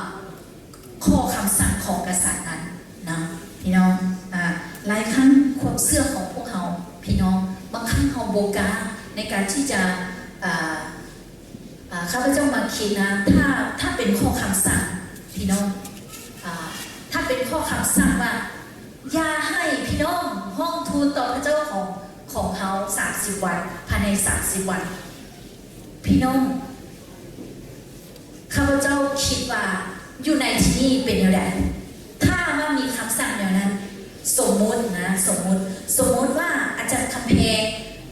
ຂໍ້ຄຳສັ່ງຂອງກະສັດນັ້ນນະ ພີ່ນ້ອງ. ອ່າ ຫຼາຍຄັ້ງຄວາມເຊື່ອຂອງພວກເຮົາ ພີ່ນ້ອງ ບາງຄັ້ງເຮົາບໍ່ກ້າໃນການທີ່ຈະ ອ່າ ອ່າ ຂ້າພະເຈົ້າມັກຄິດນະ ຖ້າ ຖ້າເປັນຂໍ້ຄຳສັ່ງ ພີ່ນ້ອງ ອ່າ ຖ້າເປັນຂໍ້ຄຳສັ່ງວ່າ ຢ່າໃຫ້ພີ່ນ້ອງຮ້ອງທູນຕໍ່ພະເຈົ້າຂອງ ຂອງເຮົາສາມສິບວັນ ພາຍໃນສາມສິບວັນ ພີ່ນ້ອງ ຂ້າພະເຈົ້າຄິດວ່າຢູ່ໃນທີ່ນີ້ເປັນແນວໃດ? ຖ້າວ່າມີຄຳສັ່ງແນວນັ້ນ ສົມມຸດນະ ສົມມຸດ ສົມມຸດວ່າອາຈານຄຳແພງ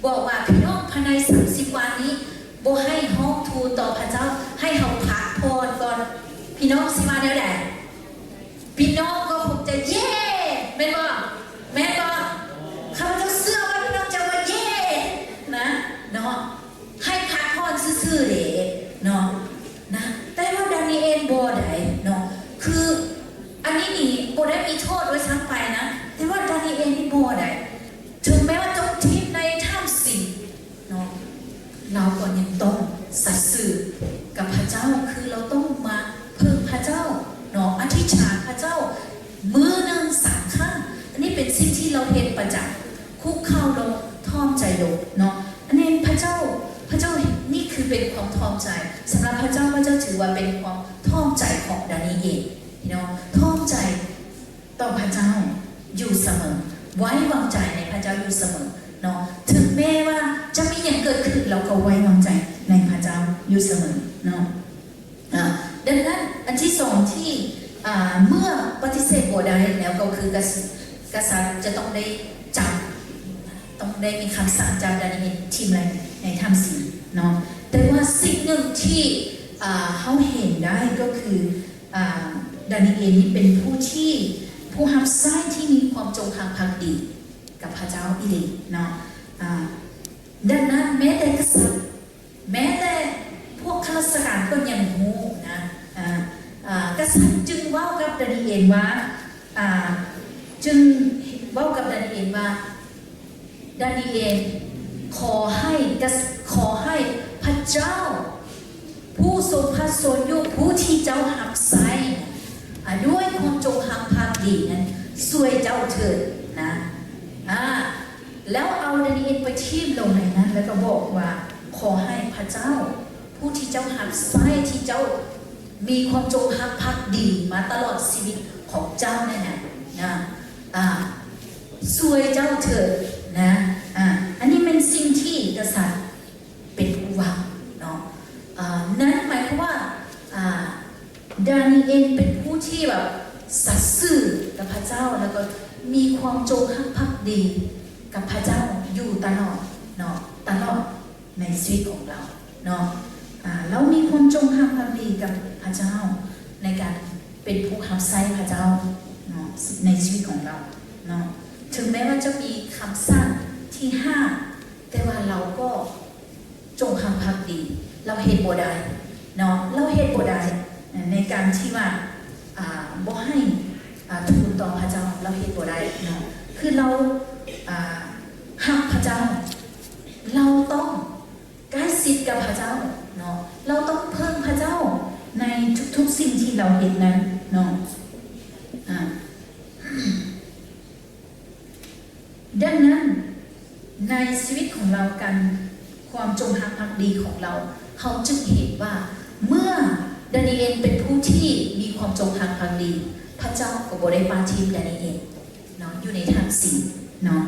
ບອກວ່າ ພີ່ນ້ອງ ພາຍໃນສາມສິບວັນນີ້ ບໍ່ໃຫ້ຮ້ອງທູນຕໍ່ພະເຈົ້າ ໃຫ້ເຮົາພັກຜ່ອນກ່ອນ ພີ່ນ້ອງຊິວ່າແນວໃດ? ພີ່ນ້ອງກໍຄົງຈະເຢ້ ແມ່ນບໍ່? ແມ່ນບໍ່? ຂ້າພະເຈົ້າເຊື່ອວ່າພີ່ນ້ອງຈະວ່າເຢ້ນະ ເນາະ ໃຫ້ພັກຜ່ອນຊື່ໆເດ້ເນາະ ນະ. ແຕ່ວ່າດານີເອນບໍ່ໄດ້ເນາະ ຄືອັນນີ້ນີ້ບໍ່ໄດ້ມີໂທດດ້ວຍຊ້ຳໄປນະ, ແຕ່ວ່າດານີເອນນີ້ບໍ່ໄດ້ ເຖິງແມ້ວ່າຕ້ອງຖິ້ມໃນຖ້ຳສິງ ເນາະ ລາວກໍຍັງຕ້ອງສັດຊື່ກັບພະເຈົ້າ ຄືລາວຕ້ອງ ເຮັດປະຈຳ ຄຸກເຂົ່າລົງ ຖ່ອມໃຈລົງເນາະ. ອັນນີ້ພະເຈົ້າ ພະເຈົ້າ ນີ້ຄືເປັນຄວາມຖ່ອມໃຈ. ສຳລັບພະເຈົ້າ, ພະເຈົ້າຖືວ່າເປັນຄວາມຖ່ອມໃຈຂອງດານີເອງເນາະ, ຖ່ອມໃຈຕໍ່ພະເຈົ້າຢູ່ສະເໝີ, ໄວ້ວາງໃຈໃນພະເຈົ້າຢູ່ສະເໝີເນາະ. ເຖິງແມ້ວ່າຈະມີຫຍັງເກີດຂຶ້ນ, ລາວກໍໄວ້ວາງໃຈໃນພະເຈົ້າຢູ່ສະເໝີເນາະ. ອາ ດັ່ງນັ້ນ ອັນທີສອງທີ່ ອາ ເມື່ອປະຕິເສດບໍ່ໄດ້ແລ້ວ ກໍຄືກະ ກະສັດຈະຕ້ອງໄດ້ຈັບ ຕ້ອງໄດ້ມີຄຳສັ່ງຈັບດານີເອນຖິ້ມລະໃນຖ້ຳສິງເນາະ. ແຕ່ວ່າສິ່ງໜຶ່ງທີ່ ອາ ເຮົາເຫັນໄດ້ກໍຄື ອາ ດານີເອນນີ້ເປັນຜູ້ທີ່ ຜູ້ຮັບໃຊ້ທີ່ມີຄວາມຈົງຮັກພັກດີກັບພະເຈົ້າອີ່ຫຼີເນາະ. ອາ ດັ່ງນັ້ນ ແມ້ແຕ່ກະສັດ ແມ້ແຕ່ພວກຂ້າລາຊະການກໍຍັງຮູ້ນະ. ອາ ອາ ກະສັດຈຶ່ງເວົ້າກັບດານີເອນວ່າ ອາ ຈຶ່ງເວົ້າກັບດານີເອນວ່າ ດານີເອນ ຂໍໃຫ້ກະ ຂໍໃຫ້ພະເຈົ້າ ຜູ້ຊົງພະຊົນຢູ່ ຜູ້ທີ່ເຈົ້າຮັບໃຊ້ ອາ ດ້ວຍຄວາມຈົງຮັກພັກດີນັ້ນ ຊ່ວຍເຈົ້າເຖີດນະ. ອາ ແລ້ວເອົາດານີເອນໄປຖິ້ມລົງໃນນັ້ນ ແລ້ວກໍບອກວ່າ ຂໍໃຫ້ພະເຈົ້າ ຜູ້ທີ່ເຈົ້າຮັບໃຊ້ ທີ່ເຈົ້າມີຄວາມຈົງຮັກພັກດີມາຕະຫຼອດຊີວິດຂອງເຈົ້ານັ້ນນະ ນະ ອາ ຊ່ວຍເຈົ້າເຖີດນະ. ອາ ອັນນີ້ແມ່ນສິ່ງທີ່ກະສັດເປັນຜູ້ເວົ້າເນາະ. ອາ ນັ້ນໝາຍຄວາມວ່າ ອາ ດານີເອນເປັນຜູ້ທີ່ແບບສັດຊື່ກັບພະເຈົ້າ ແລ້ວກໍມີຄວາມຈົງຮັກພັກດີກັບພະເຈົ້າຢູ່ຕະຫຼອດເນາະ, ຕະຫຼອດໃນຊີວິດຂອງລາວເນາະ. ອາ ລາວມີຄວາມຈົງຮັກພັກດີກັບພະເຈົ້າ ໃນການເປັນຜູ້ຮັບໃຊ້ພະເຈົ້າເນາະ ໃນຊີວິດຂອງລາວເນາະ. ເຖິງແມ້ວ່າຈະມີຄຳສັ່ງທີ່ຫ້າມ, ແຕ່ວ່າລາວກໍ ຈົງຮັກພັກດີ ລາວເຮັດບໍ່ໄດ້ເນາະ, ລາວເຮັດບໍ່ໄດ້ໃນການທີ່ວ່າ ອາ ບໍ່ໃຫ້ ອາ ທູນຕໍ່ພະເຈົ້າ, ລາວເຮັດບໍ່ໄດ້ເນາະ. ຄືລາວ ອາ ຮັກພະເຈົ້າ, ລາວຕ້ອງໃກ້ຊິດກັບພະເຈົ້າເນາະ, ລາວຕ້ອງເພິ່ງພະເຈົ້າໃນທຸກໆສິ່ງທີ່ລາວເຮັດນັ້ນເນາະ. ອາ ດັ່ງນັ້ນ ໃນຊີວິດຂອງລາວ ການ ຄວາມຈົງຮັກພັກດີຂອງລາວ, ເຮົາຈຶ່ງເຫັນວ່າເມື່ອດານີເອນເປັນຜູ້ທີ່ມີຄວາມຈົງຮັກພັກດີ, ພະເຈົ້າກໍບໍ່ໄດ້ປະຖິ້ມດານີເອນເນາະ ຢູ່ໃນຖ້ຳສິງເນາະ.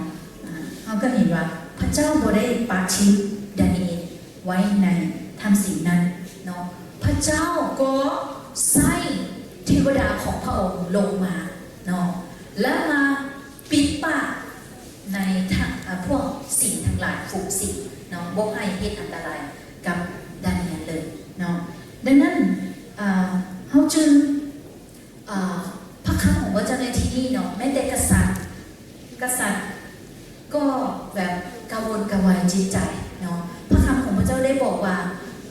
ອາ ເຮົາກໍເຫັນວ່າພະເຈົ້າບໍ່ໄດ້ປະຖິ້ມດານີເອນໄວ້ໃນຖ້ຳສິງນັ້ນເນາະ, ພະເຈົ້າກໍໃຊ້ເທວະດາຂອງພະອົງລົງມາເນາະ ແລະ ມາ ປິດປາກໃນທະ ອາ ພວກສິງທັງຫຼາຍ, ຝູງສິງເນາະ, ບໍ່ໃຫ້ເຮັດອັນຕະລາຍກັບດານຽນເລີຍເນາະ. ດັ່ງນັ້ນ ອາ ເຮົາຈຶ່ງ ອາ ພະຄຳຂອງພະເຈົ້າໃນທີ່ນີ້ເນາະ, ແມ້ແຕ່ກະສັດ, ກະສັດກໍແບບກະວົນກະວາຍຈິດໃຈເນາະ. ພະຄຳຂອງພະເຈົ້າໄດ້ບອກວ່າ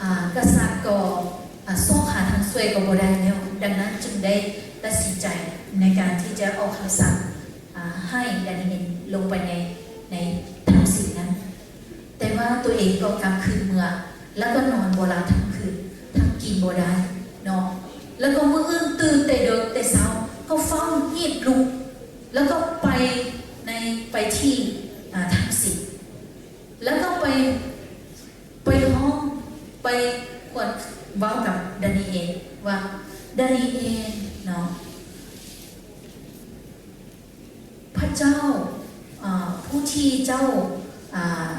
ອາ ກະສັດກໍ ອາ ຊອກຫາທາງຊ່ວຍກໍບໍ່ໄດ້ແລ້ວ, ດັ່ງນັ້ນຈຶ່ງໄດ້ຕັດສິນໃຈໃນການທີ່ຈະອອກຄຳສັ່ງ ອາ ໃຫ້ດານຽນລົງໄປໃນ ໃນຖ້ຳສິງນັ້ນ, ແຕ່ວ່າຕົວເອງກໍກັບຄືນເມືອ ແລ້ວກໍນອນບໍ່ຫຼັບທັງຄືນ, ທັງກິນບໍ່ໄດ້ເນາະ, ແລ້ວກໍມື້ອື່ນຕື່ນແຕ່ເດິກແຕ່ເຊົ້າ ກໍຟ້າວຮີບລຸກ ແລ້ວກໍໄປໃນ ໄປທີ່ ອາ ຖ້ຳສິງ ແລ້ວກໍໄປ ໄປຮ້ອງ ໄປຄວນເວົ້າກັບດານີເອນວ່າ ດານີເອນເນາະ, ພະເຈົ້າ ເອີ ຜູ້ທີ່ເຈົ້າ ອາ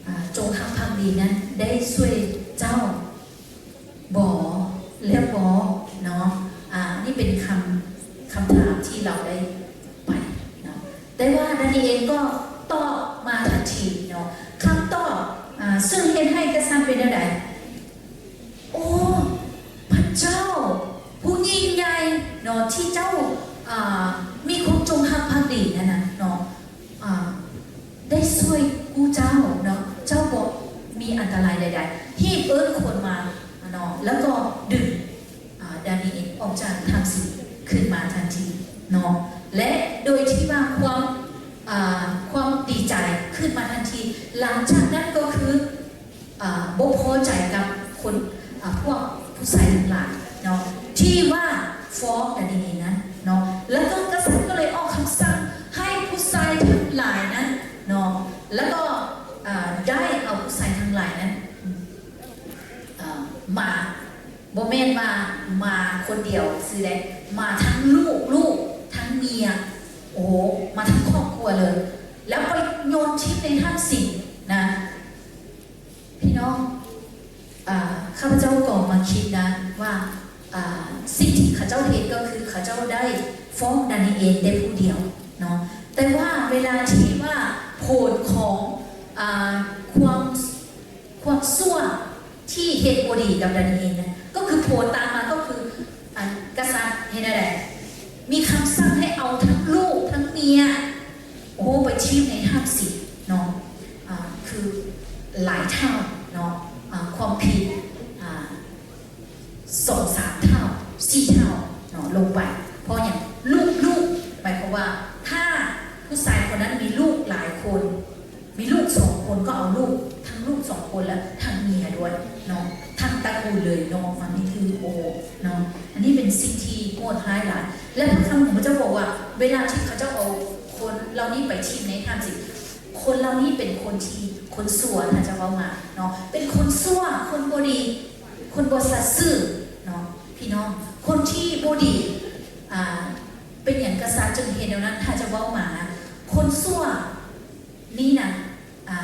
ອາ ຈົ່ງຮັກພັກດີນັ້ນໄດ້ຊ່ວຍເຈົ້າບໍ ແລ້ວບໍເນາະ? ອາ ນີ້ເປັນຄຳ ຄຳຖາມທີ່ລາວໄດ້ໄປເນາະ, ແຕ່ວ່າດານີເອນກໍຕອບມາທັນທີເນາະ. ຄຳຕອບ ອາ ເຊິ່ງເຮັດໃຫ້ກະສັດເປັນແນວໃດ? ໂອ້ ພະເຈົ້າຜູ້ຍິ່ງໃຫຍ່ເນາະ ທີ່ເຈົ້າ ອາ ມີຄວາມຈົງຮັກພັກດີນັ້ນນະເນາະ ອາ ໄດ້ຊ່ວຍກູ້ເຈົ້າເນາະ, ເຈົ້າບໍ່ມີອັນຕະລາຍໃດໆ. ຮີບເອີ້ນຄົນມາເນາະ ແລ້ວກໍດຶງ ອາ ດານີເອນອອກຈາກຖ້ຳສິງຂຶ້ນມາທັນທີເນາະ ແລະ ໂດຍທີ່ວ່າຄວາມ ອາ ຄວາມດີໃຈຂຶ້ນມາທັນທີ. ຫຼັງຈາກນັ້ນກໍຄື ອາ ບໍ່ພໍໃຈກັບຄົນ ອາ ພວກຜູ້ຊາຍທັງຫຼາຍເນາະ ທີ່ວ່າຟ້ອງດານີເອນນັ້ນເນາະ, ແລ້ວກໍກະສັດກໍເລີຍອອກຄຳສັ່ງໃຫ້ຜູ້ຊາຍທັງ ວ່າມາຄົນດຽວຊື່ໃດ ມາທັງລູກ ລູກ ທັງເມຍ ໂອ້ ມາທັງຄອບຄົວເລີຍ ແລ້ວໄປໂຍນຖິ້ມໃນນ້ຳສິງນະ ພີ່ນ້ອງ. ອາ ຂ້າພະເຈົ້າກໍມາຄິດນະວ່າ ອາ ສິ່ງທີ່ເຂົາເຈົ້າເຮັດກໍຄືເຂົາເຈົ້າໄດ້ຟ້ອງດານີເອນແຕ່ຜູ້ດຽວເນາະ ແຕ່ວ່າເວລາທີ່ວ່າຜົນຂອງ ອາ ຄວາມ ຄວາມຊົ່ວທີ່ເຮັດບໍ່ດີກັບດານີເອນນະ ກໍຄືຜົນຕາມມາກໍຄື ອັນ ກະສັດເຮັດແນວໃດ? ມີຄຳສັ່ງໃຫ້ເອົາທັງລູກທັງເມຍ ໂອ້ ໄປຖິ້ມໃນນ້ຳສິງເນາະ ອາ ຄືຫຼາຍເທົ່າເນາະ ອາ ຄວາມຜິດ ອາ ສອງສາມເທົ່າ ສີ່ເທົ່າເນາະ ລົງໄປ. ເພາະຫຍັງ? ລູກໆ ໝາຍຄວາມວ່າ ຖ້າຜູ້ຊາຍຄົນນັ້ນມີລູກຫຼາຍຄົນ ມີລູກສອງຄົນ ກໍເອົາລູກ ທັງລູກສອງຄົນ ແລະ ທັງເມຍດ້ວຍເນາະ ທັງຕະກູນເລີຍເນາະ. ມັນນີ້ຄື ໂອ້ ເນາະ ອັນນີ້ເປັນສິ່ງທີ່ໂຫດຮ້າຍຫຼາຍ ແລະ ພະຄຳຂອງພະເຈົ້າບອກວ່າ ເວລາທີ່ເຂົາເຈົ້າເອົາຄົນເຫຼົ່ານີ້ໄປຖິ້ມໃນນ້ຳສິງ ຄົນເຫຼົ່ານີ້ເປັນຄົນທີ່ ຄົນຊົ່ວ ຖ້າຈະເວົ້າມາເນາະ ເປັນຄົນຊົ່ວ ຄົນບໍ່ດີ ຄົນບໍ່ສັດຊື່ເນາະ ພີ່ນ້ອງ. ຄົນທີ່ບໍ່ດີ ອາ ເປັນຫຍັງກະສັດຈຶ່ງເຮັດແນວນັ້ນ? ຖ້າຈະເວົ້າມານະ ຄົນຊົ່ວນີ້ນະ ອາ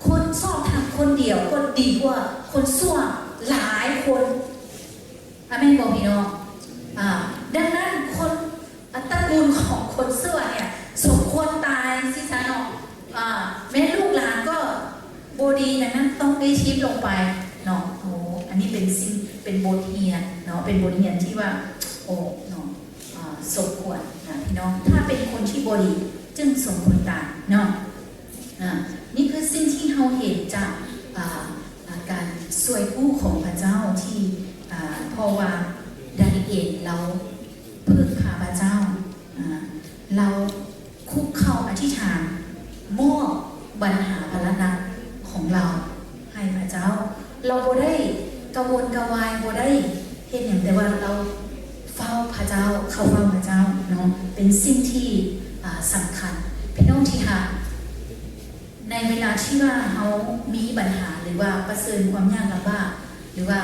ຄົນຊອບທຳຄົນດຽວກໍດີກວ່າຄົນຊົ່ວຫຼາຍຄົນ. ອາ ແມ່ນບໍ່ ພີ່ນ້ອງ? ອາ ດັ່ງນັ້ນ ຄົນ ອາ ຕະກູນຂອງຄົນຊົ່ວເນ່ຍສົມຄວນຕາຍຊີ້ຊະເນາະ. ອາ ແມ່ນລູກຫຼານກໍບໍ່ດີ ດັ່ງນັ້ນຕ້ອງໄດ້ຖິ້ມລົງໄປເນາະ. ໂອ້ ອັນນີ້ເປັນສິ່ງ ເປັນບົດຮຽນເນາະ ເປັນບົດຮຽນທີ່ວ່າ ໂອ້ ເນາະ ອາ ສົມຄວນນະ ພີ່ນ້ອງ. ຖ້າເປັນຄົນທີ່ບໍ່ດີ ຈຶ່ງສົມຄວນຕາຍເນາະ. ອາ ນີ້ຄືສິ່ງທີ່ເຮົາເຫັນຈາກ ອາ ອາ ການຊ່ວຍກູ້ຂອງພະເຈົ້າທີ່ ອາ ເພາະວ່າດານີເອນລາວເພິ່ງພາພະເຈົ້າ ອາ ລາວຄຸກເຂົ່າອະທິຖານ ມອບບັນຫາພາລະໜັກຂອງລາວໃຫ້ພະເຈົ້າ. ລາວບໍ່ໄດ້ກະວົນກະວາຍ ບໍ່ໄດ້ເຮັດຫຍັງ ແຕ່ວ່າລາວເຝົ້າພະເຈົ້າ ເຂົ້າເຝົ້າພະເຈົ້າເນາະ ເປັນສິ່ງທີ່ ອາ ສຳຄັນ ພີ່ນ້ອງທີ່ຮັກ. ໃນເວລາທີ່ວ່າເຮົາມີບັນຫາ ຫຼືວ່າປະເຊີນຄວາມຍາກລຳບາກ ຫຼືວ່າ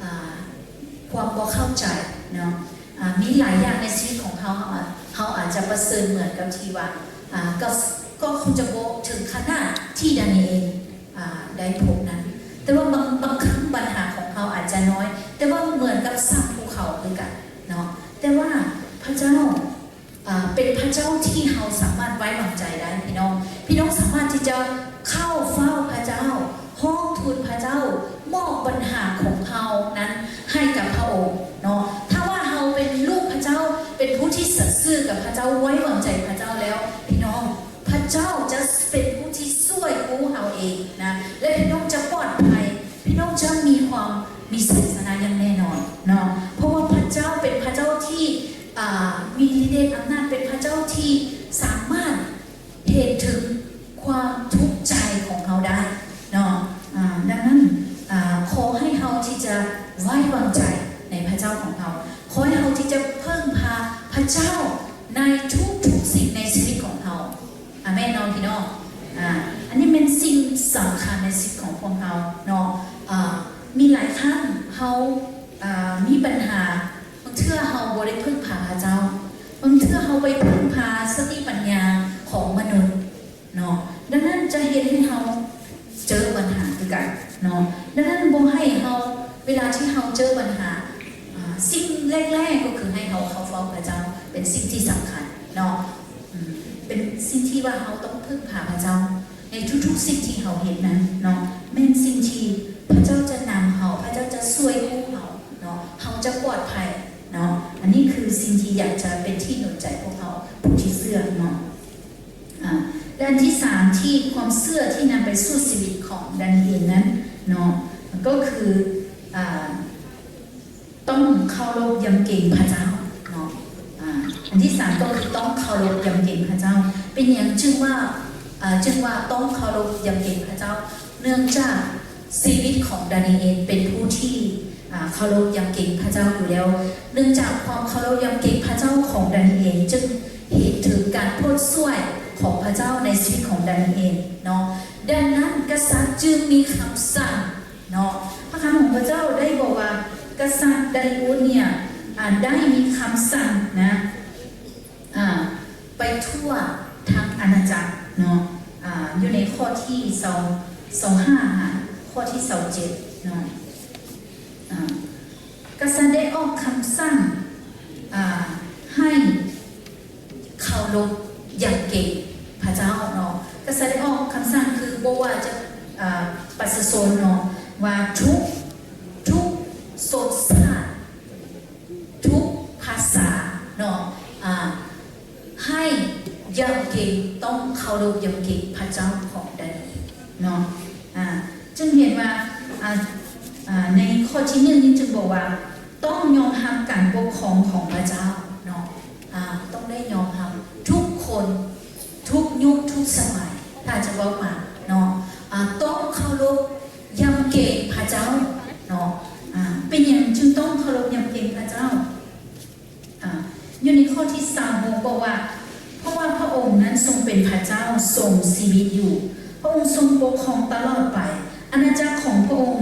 ອາ ຄວາມບໍ່ເຂົ້າໃຈເນາະ ອາ ມີຫຼາຍຢ່າງໃນຊີວິດຂອງເຮົາ ເຮົາອາດ ເຮົາອາດຈະປະເຊີນເໝືອນກັບທີ່ວ່າ ອາ ກໍ ກໍຄົງຈະບໍ່ເຖິງຂະໜາດທີ່ດານີເອນ ອາ ໄດ້ພົບນັ້ນ. ແຕ່ວ່າບາງ ບາງຄັ້ງບັນຫາຂອງເຮົາອາດຈະນ້ອຍ ແຕ່ວ່າເໝືອນກັບສ້າງພູເຂົາຄືກັນເນາະ. ແຕ່ວ່າພະເຈົ້າ ອາ ເປັນພະເຈົ້າທີ່ເຮົາສາມາດໄວ້ວາງໃຈໄດ້ ພີ່ນ້ອງ. ພີ່ນ້ອງສາມາດທີ່ຈະເຂົ້າເຝົ້າພະເຈົ້າ ຮ້ອງທູນພະເຈົ້າ ມອບບັນຫາຂອງເຮົານັ້ນໃຫ້ກັບພະອົງເນາະ. ຖ້າວ່າເຮົາເປັນລູກພະເຈົ້າ ເປັນຜູ້ທີ່ສັດຊື່ກັບພະເຈົ້າ ໄວ້ວາງໃຈພະເຈົ້າແລ້ວ ພີ່ນ້ອງ ພະເຈົ້າຈະເປັນຜູ້ທີ່ຊ່ວຍກູ້ເຮົາເອງນະ ແລະ ພີ່ນ້ອງຈະປອດໄພ ພີ່ນ້ອງຈະມີຄວາມ ມີໄຊຊະນະຢ່າງແນ່ນອນເນາະ. ເພາະວ່າພະເຈົ້າເປັນພະເຈົ້າທີ່ ອາ ມີລິດເດດອຳນາດ ເປັນພະເຈົ້າທີ່ສາມາດເຫັນເຖິງຄວາມທຸກໃຈຂອງເຮົາໄດ້ເນາະ. ອາ ດັ່ງນັ້ນ ອາ ຂໍໃຫ້ເຮົາທີ່ຈະໄວ້ວາງໃຈໃນພະເຈົ້າຂອງເຮົາ ຂໍໃຫ້ເຮົາທີ່ຈະເພິ່ງພາພະເຈົ້າໃນທຸກໆສິ່ງໃນຊີວິດຂອງເຮົາ. ອາ ແມ່ນເນາະ ພີ່ນ້ອງ. ອາ ອັນນີ້ແມ່ນສິ່ງສຳຄັນໃນຊີວິດຂອງພວກເຮົາເນາະ. ອາ ມີຫຼາຍຄັ້ງເຮົາ ອາ ມີບັນຫາ ບາງເທື່ອເຮົາບໍ່ໄດ້ເພິ່ງພາພະເຈົ້າ ບາງເທື່ອເຮົາໄປເພິ່ງພາສະຕິປັນຍາຂອງມະນຸດເນາະ. ດັ່ງນັ້ນຈະເຮັດໃຫ້ເຮົາເຈີບັນຫາຄືກັນເນາະ. ດັ່ງນັ້ນບໍ່ໃຫ້ເຮົາ ເວລາທີ່ເຮົາເຈີບັນຫາ ອາ ສິ່ງແລກໆກໍຄືໃຫ້ເຮົາເຂົ້າເຝົ້າພະເຈົ້າ ເປັນສິ່ງທີ່ສຳຄັນເນາະ. ອາ ເປັນສິ່ງທີ່ວ່າເຮົາຕ້ອງເພິ່ງພາພະເຈົ້າໃນທຸກໆສິ່ງທີ່ເຮົາເຮັດນັ້ນເນາະ. ແມ່ນສິ່ງທີ່ພະເຈົ້າຈະນຳເຮົາ ພະເຈົ້າຈະຊ່ວຍກູ້ເຮົາເນາະ ເຮົາຈະປອດໄພເນາະ. ອັນນີ້ຄືສິ່ງທີ່ຢາກຈະເປັນທີ່ໜູນໃຈພວກເຮົາຜູ້ທີ່ເຊື່ອເນາະ. ອາ ແລະ ອັນທີສາມ ທີ່ຄວາມເຊື່ອທີ່ນຳໄປສູ່ຊີວິດຂອງດານີເອນນັ້ນເນາະ ກໍຄື ອາ ຕ້ອງເຄົາລົບຢຳເກງພະເຈົ້າເນາະ. ອາ ອັນທີສາມກໍຄືຕ້ອງເຄົາລົບຢຳເກງພະເຈົ້າ. ເປັນຫຍັງຈຶ່ງວ່າ ອາ ຈຶ່ງວ່າຕ້ອງເຄົາລົບຢຳເກງພະເຈົ້າ? ເນື່ອງຈາກຊີວິດຂອງດານີເອນເປັນຜູ້ທີ່ ອາ ເຄົາລົບຢຳເກງພະເຈົ້າຢູ່ແລ້ວ. ເນື່ອງຈາກຄວາມເຄົາລົບຢຳເກງພະເຈົ້າຂອງດານີເອນ ຈຶ່ງເຫັນເຖິງການໂປດຊ່ວຍຂອງພະເຈົ້າໃນຊີວິດຂອງດານີເອນເນາະ. ດັ່ງນັ້ນ ກະສັດຈຶ່ງມີຄຳສັ່ງ ເນາະ. ພະຄຳຂອງພະເຈົ້າໄດ້ບອກວ່າ ກະສັດດາຣີອຸດເນຍ ອາ ໄດ້ມີຄຳສັ່ງນະ ອາ ໄປທົ່ວທັງອານາຈັກເນາະ ອາ ຢູ່ໃນຂໍ້ທີຊາວ ຊາວຫ້າ ຫາ ຂໍ້ທີຊາວເຈັດເນາະ ອາ ກະສັດໄດ້ອອກຄຳສັ່ງ ອາ ໃຫ້ ເຄົາລົບຢຳເກງພະເຈົ້າເນາະ. ກະສັດໄດ້ອອກຄຳສັ່ງ ຄືບໍ່ວ່າຈະ ອາ ປະຊາຊົນເນາະ ວ່າທຸກ ທຸກຊົນຊາດ ທຸກພາສາເນາະ ອາ ໃຫ້ຢຳເກງ ຕ້ອງເຄົາລົບຢຳເກງພະເຈົ້າຂອງດານເອລເນາະ. ອາ ຈຶ່ງເຫັນວ່າ ອາ ອາ ໃນຂໍ້ທີໜຶ່ງນີ້ຈຶ່ງບອກວ່າ ຕ້ອງຍອມຮັບການປົກຄອງຂອງພະເຈົ້າເນາະ ອາ ຕ້ອງໄດ້ຍອມຮັບທຸກຄົນ ທຸກຍຸກທຸກສະໄໝ ຖ້າຈະເວົ້າມາເນາະ ອາ ຕ້ອງເຄົາລົບຢຳເກງພະເຈົ້າເນາະ. ອາ ເປັນຫຍັງຈຶ່ງຕ້ອງເຄົາລົບຢຳເກງພະເຈົ້າ? ອາ ຢູ່ໃນຂໍ້ທີຊາວຫົກ ບອກວ່າ ເພາະວ່າພະອົງນັ້ນຊົງເປັນພະເຈົ້າ ຊົງຊີວິດຢູ່ ພະອົງຊົງປົກຄອງຕະຫຼອດໄປ ອານາຈັກຂອງພະອົງ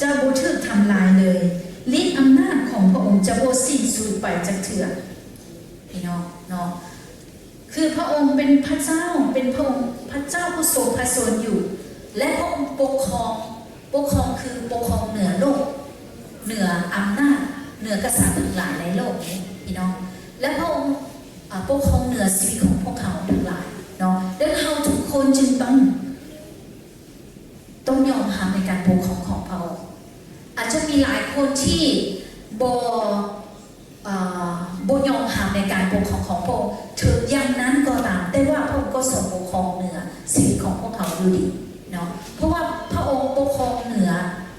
ຈະບໍ່ຖືກທຳລາຍເລີຍ ລິດອຳນາດຂອງພະອົງຈະບໍ່ສິ້ນສຸດໄປຈັກເທື່ອ. ພີ່ນ້ອງເນາະ ຄືພະອົງເປັນພະເຈົ້າ ເປັນພະອົງ ພະເຈົ້າຜູ້ຊົງພະຊົນຢູ່ ແລະ ພະອົງປົກຄອງ ປົກຄອງຄືປົກຄອງເໜືອໂລກ ເໜືອອຳນາດ ເໜືອກະສັດທັງຫຼາຍໃນໂລກນີ້ ພີ່ນ້ອງ ແລະ ພະອົງ ອາ ປົກຄອງເໜືອຊີວິດຂອງພວກເຮົາທັງຫຼາຍເນາະ. ດັ່ງນັ້ນເຮົາທຸກຄົນຈຶ່ງຕ້ອງ ຕ້ອງຍອມຮັບໃນການປົກຄອງຂອງພະອົງ. ອາດຈະມີຫຼາຍຄົນທີ່ບໍ່ ເອີ ບໍ່ຍອມຮັບໃນການປົກຄອງຂອງພະອົງ. ເຖິງຢ່າງນັ້ນກໍຕາມ, ແຕ່ວ່າພະອົງກໍຊົງປົກຄອງເໜືອຊີວິດຂອງພວກເຮົາຢູ່ດີເນາະ, ເພາະວ່າພະອົງປົກຄອງເໜືອ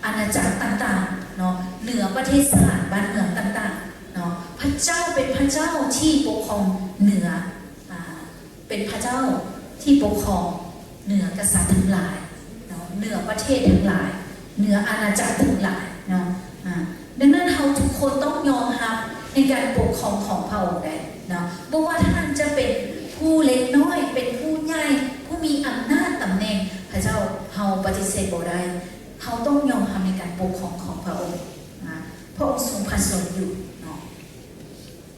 ອານາຈັກຕ່າງໆເນາະ, ເໜືອປະເທດຊາດບ້ານເມືອງຕ່າງໆເນາະ. ພະເຈົ້າເປັນພະເຈົ້າທີ່ປົກຄອງເໜືອ ອາ ເປັນພະເຈົ້າທີ່ປົກຄອງເໜືອກະສັດທັງຫຼາຍເນາະ, ເໜືອປະເທດທັງຫຼາຍ, ເໜືອອານາຈັກທັງຫຼາຍເນາະ. ອາ ດັ່ງນັ້ນເຮົາທຸກຄົນຕ້ອງຍອມຮັບໃນການປົກຄອງຂອງພະອົງໄດ້ເນາະ. ບໍ່ວ່າທ່ານຈະເປັນຜູ້ເລັກນ້ອຍ, ເປັນຜູ້ໃຫຍ່, ຜູ້ມີອຳນາດຕຳແໜ່ງ, ພະເຈົ້າ ເຮົາປະຕິເສດບໍ່ໄດ້. ເຮົາຕ້ອງຍອມຮັບໃນການປົກຄອງຂອງພະອົງນະ. ພະອົງຊົງພະຊົນຢູ່ເນາະ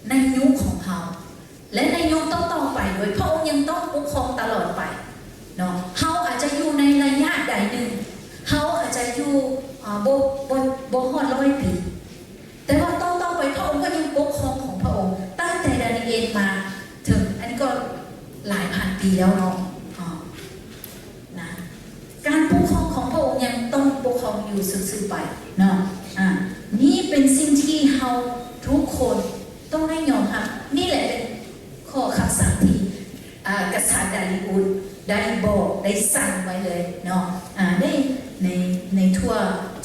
ໃນຍຸກຂອງເຮົາ ແລະ ໃນຍຸກຕໍ່ໆໄປດ້ວຍ, ພະອົງຍັງຕ້ອງປົກຄອງຕະຫຼອດໄປເນາະ. ເຮົາອາດຈະຢູ່ໃນໄລຍະໃດໜຶ່ງ, ເຮົາອາດຈະຢູ່ ອາ ບໍ່ ບໍ່ ບໍ່ຮອດຮ້ອຍປີ, ແຕ່ວ່າຕໍ່ໆໄປພະອົງກໍຍັງປົກຄອງຂອງພະອົງ, ຕັ້ງແຕ່ດານີເອນມາເຖິງ ອັນນີ້ກໍຫຼາຍພັນປີແລ້ວເນາະ. ອາ ນະ ການປົກຄອງຂອງພະອົງຍັງຕ້ອງປົກຄອງຢູ່ສືບໆໄປເນາະ. ອາ ນີ້ເປັນສິ່ງທີ່ເຮົາທຸກຄົນຕ້ອງໄດ້ຍອມຮັບ. ນີ້ແຫຼະເປັນຂໍ້ຄຳສັ່ງທີ່ ອາ ກະສັດດາຣີອຸດໄດ້ບອກ ໄດ້ສັ່ງໄວ້ເລີຍເນາະ. ອາ ໃນ ໃນ ໃນທົ່ວ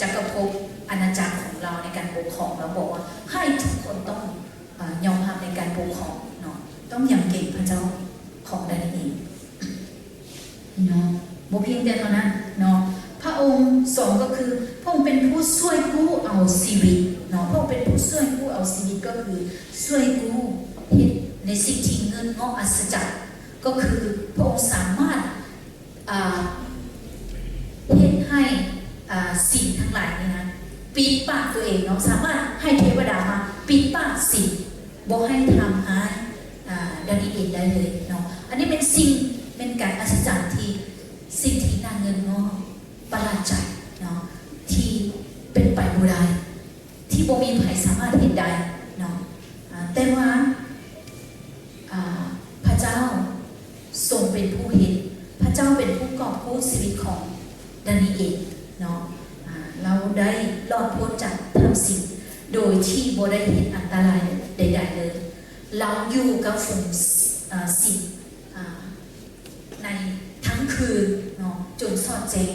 ຈັກກະພົບອານາຈັກຂອງລາວ ໃນການປົກຄອງ ລາວບອກວ່າໃຫ້ທຸກຄົນຕ້ອງ ອາ ຍອມຮັບໃນການປົກຄອງເນາະ, ຕ້ອງຢຳເກງພະເຈົ້າຂອງດານີເອນເນາະ. ບໍ່ພຽງແຕ່ເທົ່ານັ້ນເນາະ, ພະອົງ ສອງ ກໍຄື ພະອົງເປັນຜູ້ຊ່ວຍກູ້ເອົາຊີວິດເນາະ, ພະອົງເປັນຜູ້ຊ່ວຍກູ້ເອົາຊີວິດ ກໍຄືຊ່ວຍກູ້ເຮັດໃນສິ່ງທີ່ເງິດງອກອັດສະຈັນ, ກໍຄືພະອົງສາມາດ ອາ ເຮັດໃຫ້ ອາ ສິ່ງທັງຫຼາຍນີ້ນະ ປິດປາກຕົວເອງເນາະ, ສາມາດໃຫ້ເທວະດາມາປິດປາກສິ່ງ ບໍ່ໃຫ້ທຳຮ້າຍ ອາ ດານີເອນໄດ້ເລີຍເນາະ. ອັນນີ້ເປັນສິ່ງ ເປັນການອັດສະຈັນທີ່ ສິ່ງທີ່ໜ້າເງິດງອກ ປະຫຼາດໃຈເນາະ ທີ່ເປັນໄປບໍ່ໄດ້ ທີ່ບໍ່ມີໃຜສາມາດເຮັດໄດ້ເນາະ. ອາ ແຕ່ວ່າ ອາ ພະເຈົ້າຊົງເປັນຜູ້ເຮັດ, ພະເຈົ້າເປັນຜູ້ກອບກູ້ຊີວິດຂອງດານີເອນເນາະ. ອາ ລາວໄດ້ລອດພົ້ນຈາກຖ້ຳສິງໂດຍທີ່ບໍ່ໄດ້ເຮັດອັນຕະລາຍໃດໆເລີຍ. ລາວຢູ່ກັບຝູງ ອາ ສິງ ອາ ໃນທັງຄືນເນາະ ຈົນສອດແຈ້ງ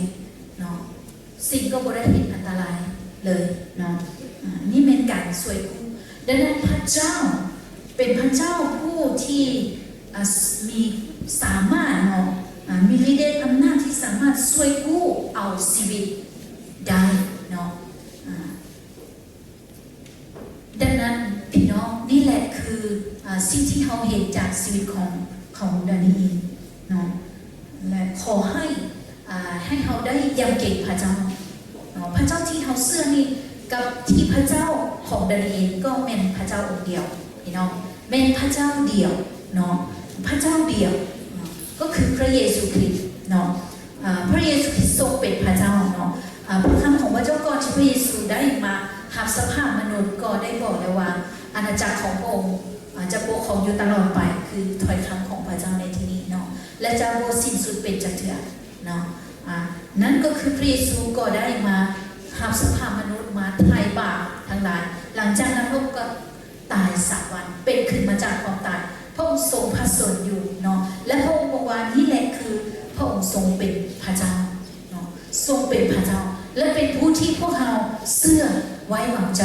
ເນາະ, ສິງກໍບໍ່ໄດ້ເຮັດອັນຕະລາຍເລີຍເນາະ. ອາ ນີ້ແມ່ນການຊ່ວຍກູ້. ດັ່ງນັ້ນພະເຈົ້າເປັນພະເຈົ້າຜູ້ທີ່ ອາ ມີ ສາມາດເນາະ ອາ ມີລິດເດດອຳນາດທີ່ສາມາດຊ່ວຍກູ້ເອົາຊີວິດໄດ້ເນາະ. ອາ ດັ່ງນັ້ນພີ່ນ້ອງ, ນີ້ແຫຼະຄື ອາ ສິ່ງທີ່ເຮົາເຫັນຈາກຊີວິດຂອງ ຂອງດານີເອນເນາະ. ແລະ ຂໍໃຫ້ ອາ ໃຫ້ເຮົາໄດ້ຢຳເກງພະເຈົ້າເນາະ. ພະເຈົ້າທີ່ເຮົາເຊື່ອນີ້ ກັບທີ່ພະເຈົ້າຂອງດານຽນກໍແມ່ນພະເຈົ້າອົງດຽວ ພີ່ນ້ອງ, ແມ່ນພະເຈົ້າດຽວເນາະ, ພະເຈົ້າດຽວເນາະ ກໍຄືພະເຢຊູຄຣິດເນາະ. ອາ ພະເຢຊູຄຣິດຊົງເປັນພະເຈົ້າເນາະ. ອາ ພະຄຳຂອງພະເຈົ້າ ກ່ອນທີ່ພະເຢຊູໄດ້ມາຮັບສະພາບມະນຸດ ກໍໄດ້ບອກແລ້ວວ່າ ອານາຈັກຂອງພະອົງ ອາ ຈະປົກຄອງຢູ່ຕະຫຼອດໄປ, ຄືຖ້ອຍຄຳຂອງພະເຈົ້າໃນທີ່ນີ້ເນາະ ແລະ ຈະບໍ່ສິ້ນສຸດເປັນຈັກເທື່ອເນາະ. ອາ ນັ້ນກໍຄືພະເຢຊູກໍໄດ້ມາຮັບສະພາບມະນຸດ ມາໄຖ່ບາບທັງຫຼາຍ. ຫຼັງຈາກນັ້ນພະອົງກໍຕາຍສາມວັນ ເປັນຂຶ້ນມາຈາກຄວາມຕາຍ. ພະອົງຊົງພະຊົນຢູ່ເນາະ ແລະ ພະອົງບອກວ່າ ນີ້ແຫຼະຄືພະອົງຊົງເປັນພະເຈົ້າເນາະ, ຊົງເປັນພະເຈົ້າ ແລະ ເປັນຜູ້ທີ່ພວກເຮົາເຊື່ອໄວ້ວາງໃຈ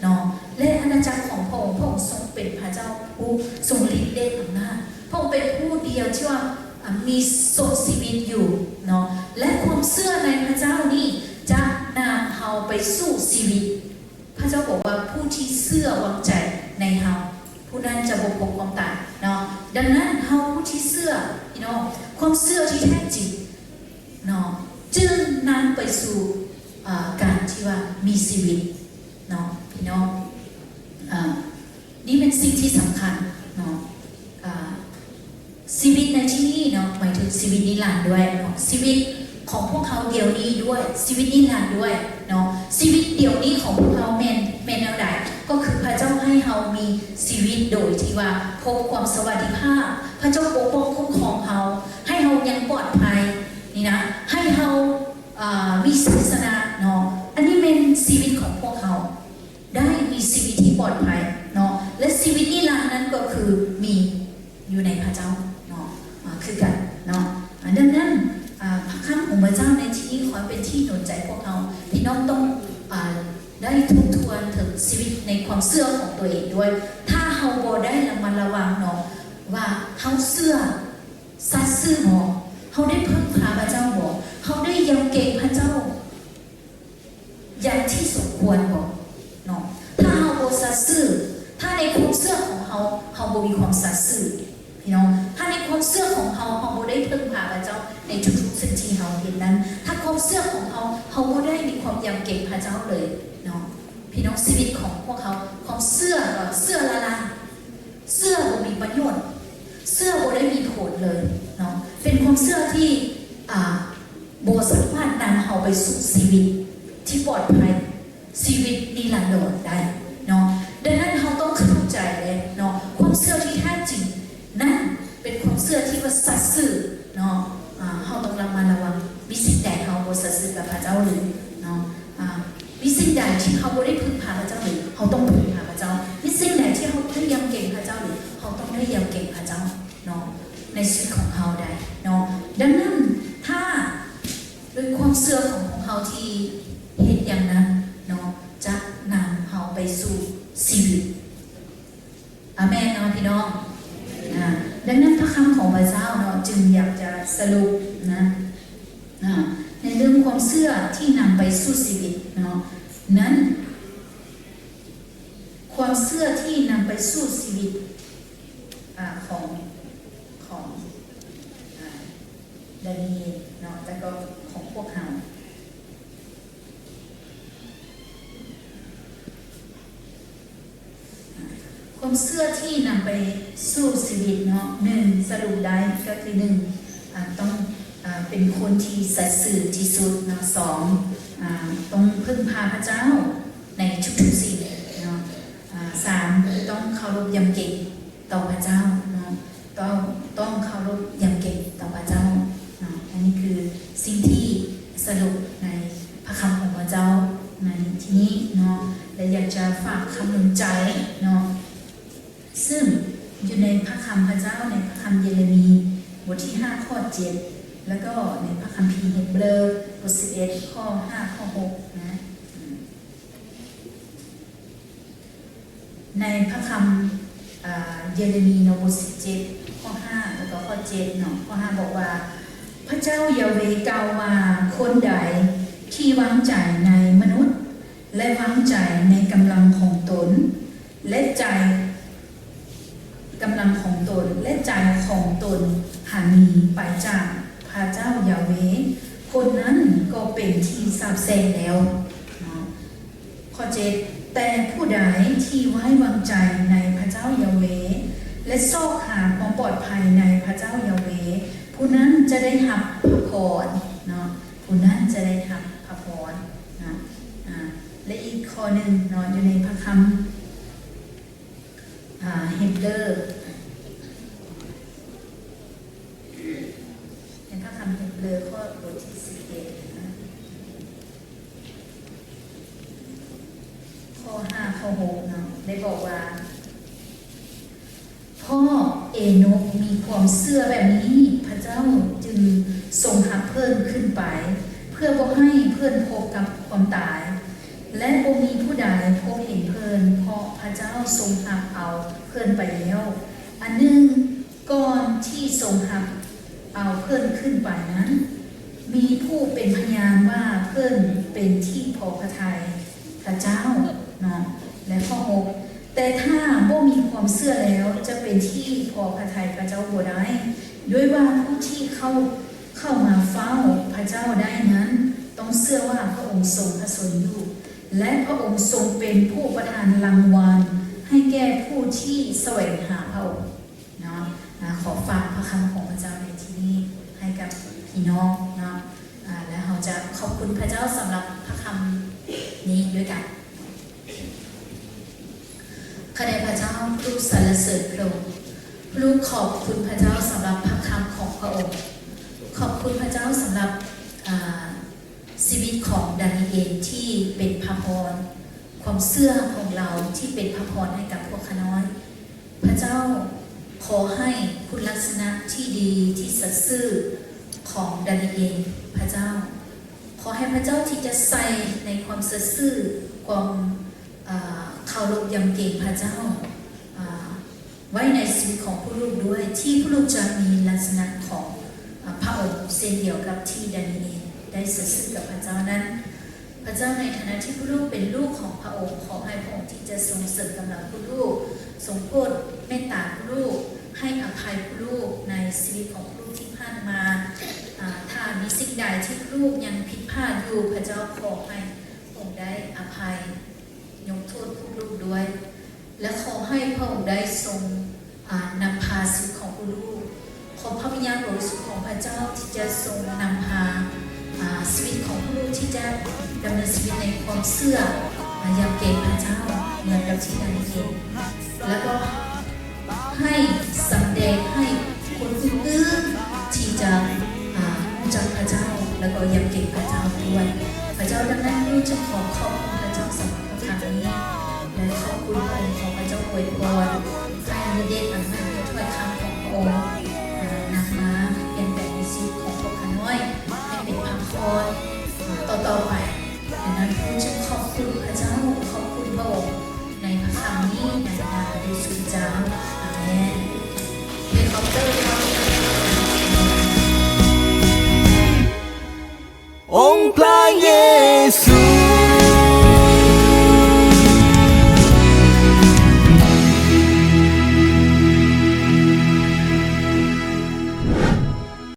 ເນາະ. ແລະ ອານາຈັກຂອງພະອົງ, ພະອົງຊົງເປັນພະເຈົ້າຜູ້ຊົງລິດເດດອຳນາດ. ພະອົງເປັນຜູ້ດຽວທີ່ວ່າ ອາ ມີຊົງຊີວິດຢູ່ເນາະ ແລະ ຄວາມເຊື່ອໃນພະເຈົ້ານີ້ຈະນຳເຮົາໄປສູ່ຊີວິດ. ພະເຈົ້າບອກວ່າ ຜູ້ທີ່ເຊື່ອວາງໃຈໃນເຮົາ ຜູ້ນັ້ນຈະບໍ່ພົບຄວາມຕາຍເນາະ. ດັ່ງນັ້ນ ເຮົາຜູ້ທີ່ເຊື່ອ ພີ່ນ້ອງ, ຄວາມເຊື່ອທີ່ແທ້ຈິງເນາະ ຈຶ່ງນຳໄປສູ່ ອາ ການທີ່ວ່າມີຊີວິດເນາະ ພີ່ນ້ອງ. ອາ ນີ້ແມ່ນສິ່ງທີ່ສຳຄັນເນາະ. ອາ ຊີວິດໃນທີ່ນີ້ເນາະ ໝາຍເຖິງຊີວິດນິລັນດ້ວຍເນາະ, ຊີວິດຂອງພວກເຮົາດຽວນີ້ດ້ວຍ, ຊີວິດນິລັນດ້ວຍເນາະ. ຊີວິດດຽວນີ້ຂອງພວກເຮົາແມ່ນ, ແມ່ນແນວໃດ? ກໍຄືພະເຈົ້າໃຫ້ເຮົາມີຊີວິດໂດຍທີ່ວ່າພົບຄວາມສະຫວັດດີພາບ, ພະເຈົ້າປົກປ້ອງຄຸ້ມຄອງເຮົາ ໃຫ້ເຮົາຍັງປອດໄພນີ້ນະ, ໃຫ້ເຮົາ ອາ ມີໄຊຊະນະເນາະ. ອັນນີ້ແມ່ນຊີວິດຂອງພວກເຮົາ ໄດ້ມີຊີວິດທີ່ປອດໄພເນາະ ແລະ ຊີວິດນິລັນນັ້ນກໍຄືມີຢູ່ໃນພະເຈົ້າເນາະ ອາ ຄືກັນເນາະ. ອາ ດັ່ງນັ້ນ ອາ ພະຄຳຂອງພະເຈົ້າໃນທີ່ນີ້ຂໍເປັນທີ່ໜູນໃຈພວກເຮົາ. ພີ່ນ້ອງຕ້ອງ ອາ ໄດ້ທົບທວນເຖິງຊີວິດໃນຄວາມເຊື່ອຂອງຕົວເອງດ້ວຍ. ຖ້າເຮົາບໍ່ໄດ້ລະມັດລະວັງເນາະ ວ່າເຮົາເຊື່ອສັດຊື່ບໍ່? ເຮົາໄດ້ເພິ່ງພາພະເຈົ້າບໍ່? ເຮົາໄດ້ຢຳເກງພະເຈົ້າ ຢ່າງທີ່ສົມຄວນບໍ່ເນາະ? ຖ້າເຮົາບໍ່ສັດຊື່, ຖ້າໃນຄວາມເຊື່ອຂອງເຮົາ, ເຮົາບໍ່ມີຄວາມສັດຊື່ ພີ່ນ້ອງ, ຖ້າໃນຄວາມເຊື່ອຂອງເຮົາ, ເຮົາບໍ່ໄດ້ເພິ່ງພາພະເຈົ້າໃນທຸກໆສິ່ງທີ່ເຮົາເຮັດນັ້ນ, ຖ້າຄວາມເຊື່ອຂອງເຮົາ, ເຮົາບໍ່ໄດ້ມີຄວາມຢຳເກງພະເຈົ້າເລີຍເນາະ ພີ່ນ້ອງ, ຊີວິດຂອງພວກເຮົາ, ຄວາມເຊື່ອກໍເຊື່ອລ້າໆ, ເຊື່ອບໍ່ມີປະໂຫຍດ, ເຊື່ອບໍ່ໄດ້ມີຜົນເລີຍເນາະ, ເປັນຄວາມເຊື່ອທີ່ ອາ ບໍ່ສາມາດນຳເຮົາໄປສູ່ຊີວິດທີ່ປອດໄພ, ຊີວິດນິລັນດອນໄດ້ເນາະ. ດັ່ງນັ້ນເຮົາຕ້ອງເຂົ້າໃຈເດ້ເນາະ, ຄວາມເຊື່ອທີ່ແທ້ຈິງນັ້ນເປັນຄວາມເຊື່ອທີ່ວ່າສັດຊື່ເນາະ. ອາ ເຮົາຕ້ອງລະມັດລະວັງ, ມີສິ່ງໃດເຮົາບໍ່ສັດຊື່ກັບພະເຈົ້າຫຼືເນາະ? ອາ ມີສິ່ງໃດທີ່ເຮົາບໍ່ໄດ້ເພິ່ງພາພະເຈົ້າຫຼື ເຮົາຕ້ອງເພິ່ງພາພະເຈົ້າ? ມີສິ່ງໃດທີ່ເຮົາບໍ່ໄດ້ຢຳເກງພະເຈົ້າຫຼື ເຮົາຕ້ອງໄດ້ຢຳເກງພະເຈົ້າເນາະ ໃນຊີວິດຂອງເຮົາໄດ້ເນາະ. ດັ່ງນັ້ນ ຖ້າ ໂດຍຄວາມເຊື່ອຂອງພວກເຮົາທີ່ເຮັດຢ່າງນັ້ນເນາະ ຈະນຳເຮົາໄປສູ່ຊີວິດ. ອາເມນເນາະພີ່ນ້ອງ. ອາ ດັ່ງນັ້ນພະຄຳຂອງພະເຈົ້າເນາະ ຈຶ່ງຢາກຈະສະຫຼຸບນະ ອາ ໃນເລື່ອງຄວາມເຊື່ອທີ່ນຳໄປສູ່ຊີວິດເນາະ ນັ້ນ ຄວາມເຊື່ອທີ່ນຳໄປສູ່ຊີວິດ ອາ ຂອງ ຂອງ ອາ ດານຽນເນາະ ແລ້ວກໍຂອງພວກເຮົາ. ຄວາມເຊື່ອທີ່ນຳໄປສູ່ຊີວິດເນາະ ໜຶ່ງ ສະຫຼຸບໄດ້ກໍຄື ໜຶ່ງ ອາ ຕ້ອງ ອາ ເປັນຄົນທີ່ສັດຊື່ທີ່ສຸດເນາະ, ສອງ ອາ ຕ້ອງເພິ່ງພາພະເຈົ້າໃນທຸກໆສິ່ງເນາະ, ອາ ສາມ ຕ້ອງເຄົາລົບຢຳເກງຕໍ່ພະເຈົ້າເນາະ. ຕ້ອງ ຕ້ອງເຄົາລົບຢຳເກງຕໍ່ພະເຈົ້າເນາະ. ອັນນີ້ຄືສິ່ງທີ່ສະຫຼຸບໃນພະຄຳຂອງພະເຈົ້າໃນທີ່ນີ້ເນາະ ແລະ ຢາກຈະຝາກຄຳໜູນໃຈເນາະ ຊຶ່ງຢູ່ໃນພະຄຳພະເຈົ້າ ໃນພະຄຳເຢເຣມີ ບົດທີຫ້າ ຂໍ້ເຈັດ ແລ້ວກໍໃນພະຄຳພີເຮັບເບຣ ບົດສິບເອັດ ຂໍ້ຫ້າ ຂໍ້ຫົກນະ. ໃນພະຄຳ ອາ ເຢເຣມີເນາະ ບົດສິບເຈັດ ຂໍ້ຫ້າ ແລ້ວກໍຂໍ້ເຈັດເນາະ, ຂໍ້ຫ້າບອກວ່າ ພະເຈົ້າຢາເວກ່າວວ່າ ຄົນໃດທີ່ວາງໃຈໃນມະນຸດ ແລະ ວາງໃຈໃນກຳລັງຂອງຕົນ ແລະ ໃຈ ກຳລັງຂອງຕົນ ແລະ ໃຈຂອງຕົນຫັນໜີໄປຈາກພະເຈົ້າຢາເວ, ຄົນນັ້ນກໍເປັນທີ່ສາບແຊ່ງແລ້ວເນາະ. ຂໍ້ ໃດທີ່ໄວ້ວາງໃຈໃນພະເຈົ້າຢາເວ ແລະ ຊອກຫາຄວາມປອດໄພໃນພະເຈົ້າຢາເວ ຜູ້ນັ້ນຈະໄດ້ຮັບພະພອນເນາະ, ຜູ້ນັ້ນຈະໄດ້ຮັບພະພອນນະ. ອາ ແລະ ອີກຂໍ້ໜຶ່ງເນາະ ຢູ່ໃນພະຄຳ ອາ ເຮັບເລີ ໃນພະຄຳເຮັບເລີ ຂໍ້ ບົດທີສິບເອັດນະ ຂໍ້ຫ້າ ຂໍ້ຫົກເນາະ ໄດ້ບອກວ່າ ເພາະເອໂນກມີຄວາມເຊື່ອແບບນີ້ ພະເຈົ້າຈຶ່ງຊົງຮັບເພິ່ນຂຶ້ນໄປ ເພື່ອບໍ່ໃຫ້ເພິ່ນພົບກັບຄວາມຕາຍ ແລະ ບໍ່ມີຜູ້ໃດພົບເຫັນເພິ່ນ ເພາະພະເຈົ້າຊົງຮັບເອົາເພິ່ນໄປແລ້ວ. ອັນໜຶ່ງ ກ່ອນທີ່ຊົງຮັບເອົາເພິ່ນຂຶ້ນໄປນັ້ນ ມີຜູ້ເປັນພະຍານວ່າເພິ່ນເປັນທີ່ພໍພະໄທພະເຈົ້າເນາະ. ແລະ ຂໍ້ຫົກ ແຕ່ຖ້າບໍ່ມີຄວາມເຊື່ອແລ້ວ ຈະເປັນທີ່ພໍພະໄທພະເຈົ້າບໍ່ໄດ້ ດ້ວຍວ່າຜູ້ທີ່ເຂົ້າ ເຂົ້າມາເຝົ້າພະເຈົ້າໄດ້ນັ້ນ ຕ້ອງເຊື່ອວ່າພະອົງຊົງພະຊົນຢູ່ ແລະ ພະອົງຊົງເປັນຜູ້ປະທານລາງວັນໃຫ້ແກ່ຜູ້ທີ່ສະແຫວງຫາພະອົງເນາະ. ອາ ຂໍຝາກພະຄຳຂອງພະເຈົ້າໃນທີ່ນີ້ໃຫ້ກັບພີ່ນ້ອງເນາະ. ອາ ແລະ ເຮົາຈະຂອບຄຸນພະເຈົ້າສຳລັບພະຄຳນີ້ດ້ວຍກັນ. ຂ້າແດ່ພະເຈົ້າ ລູກສັນລະເສີນພະອົງ, ລູກຂອບຄຸນພະເຈົ້າສຳລັບພະຄຳຂອງພະອົງ, ຂອບຄຸນພະເຈົ້າສຳລັບ ອາ ຊີວິດຂອງດານີເອນທີ່ເປັນພະພອນ, ຄວາມເຊື່ອຂອງລາວທີ່ເປັນພະພອນໃຫ້ກັບພວກຂ້ານ້ອຍ. ພະເຈົ້າ ຂໍໃຫ້ຄຸນລັກສະນະທີ່ດີທີ່ສັດຊື່ຂອງດານີເອນ ພະເຈົ້າ ຂໍໃຫ້ພະເຈົ້າທີ່ຈະໃສ່ໃນຄວາມສັດຊື່ ຄວາມ ເອີ່ ເຄົາລົບຢຳເກງພະເຈົ້າ ອາ ໄວ້ໃນຊີວິດຂອງຜູ້ລູກດ້ວຍ ທີ່ຜູ້ລູກຈະມີລັກສະນະຂອງ ອາ ພະອົງ ເຊັ່ນດຽວກັບທີ່ດານີເອນໄດ້ສັດຊື່ກັບພະເຈົ້ານັ້ນ. ພະເຈົ້າ ໃນຖານະທີ່ຜູ້ລູກເປັນລູກຂອງພະອົງ ຂໍໃຫ້ພະອົງທີ່ຈະຊົງເສີມກຳລັງຜູ້ລູກ, ຊົງໂປດເມດຕາຜູ້ລູກ, ໃຫ້ອະໄພຜູ້ລູກໃນຊີວິດຂອງຜູ້ລູກທີ່ຜ່ານມາ. ອາ ຖ້າມີສິ່ງໃດທີ່ຜູ້ລູກຍັງຜິດພາດຢູ່, ພະເຈົ້າ ຂໍໃຫ້ພະອົງໄດ້ອະໄພ ຍົກໂທດຜູ້ລູກດ້ວຍ ແລະ ຂໍໃຫ້ພະອົງໄດ້ຊົງ ອາ ນຳພາຊີວິດຂອງຜູ້ລູກ. ຂໍພະວິນຍານບໍລິສຸດຂອງພະເຈົ້າທີ່ຈະຊົງນຳພາ ອາ ຊີວິດຂອງຜູ້ລູກທີ່ຈະດຳເນີນຊີວິດໃນຄວາມເຊື່ອ ອາ ຢຳເກງພະເຈົ້າ ເໝືອນກັບທີ່ດານີເອນ ແລ້ວກໍໃຫ້ສຳແດງໃຫ້ຄົນອື່ນໆທີ່ຈະ ອາ ຮູ້ຈັກພະເຈົ້າ ແລ້ວກໍຢຳເກງພະເຈົ້າດ້ວຍ. ພະເຈົ້າ ດັ່ງນັ້ນ ລູກຈຶ່ງຂໍຂອບຄຸນພະເຈົ້າສຳລັບພະຄຳນີ້ ແລະ ຂອບຄຸນພະອົງ. ຂໍພະເຈົ້າອວຍພອນ ໃຫ້ພະເດດອຳນາດດ້ວຍຖ້ອຍຄຳຂອງພະອົງ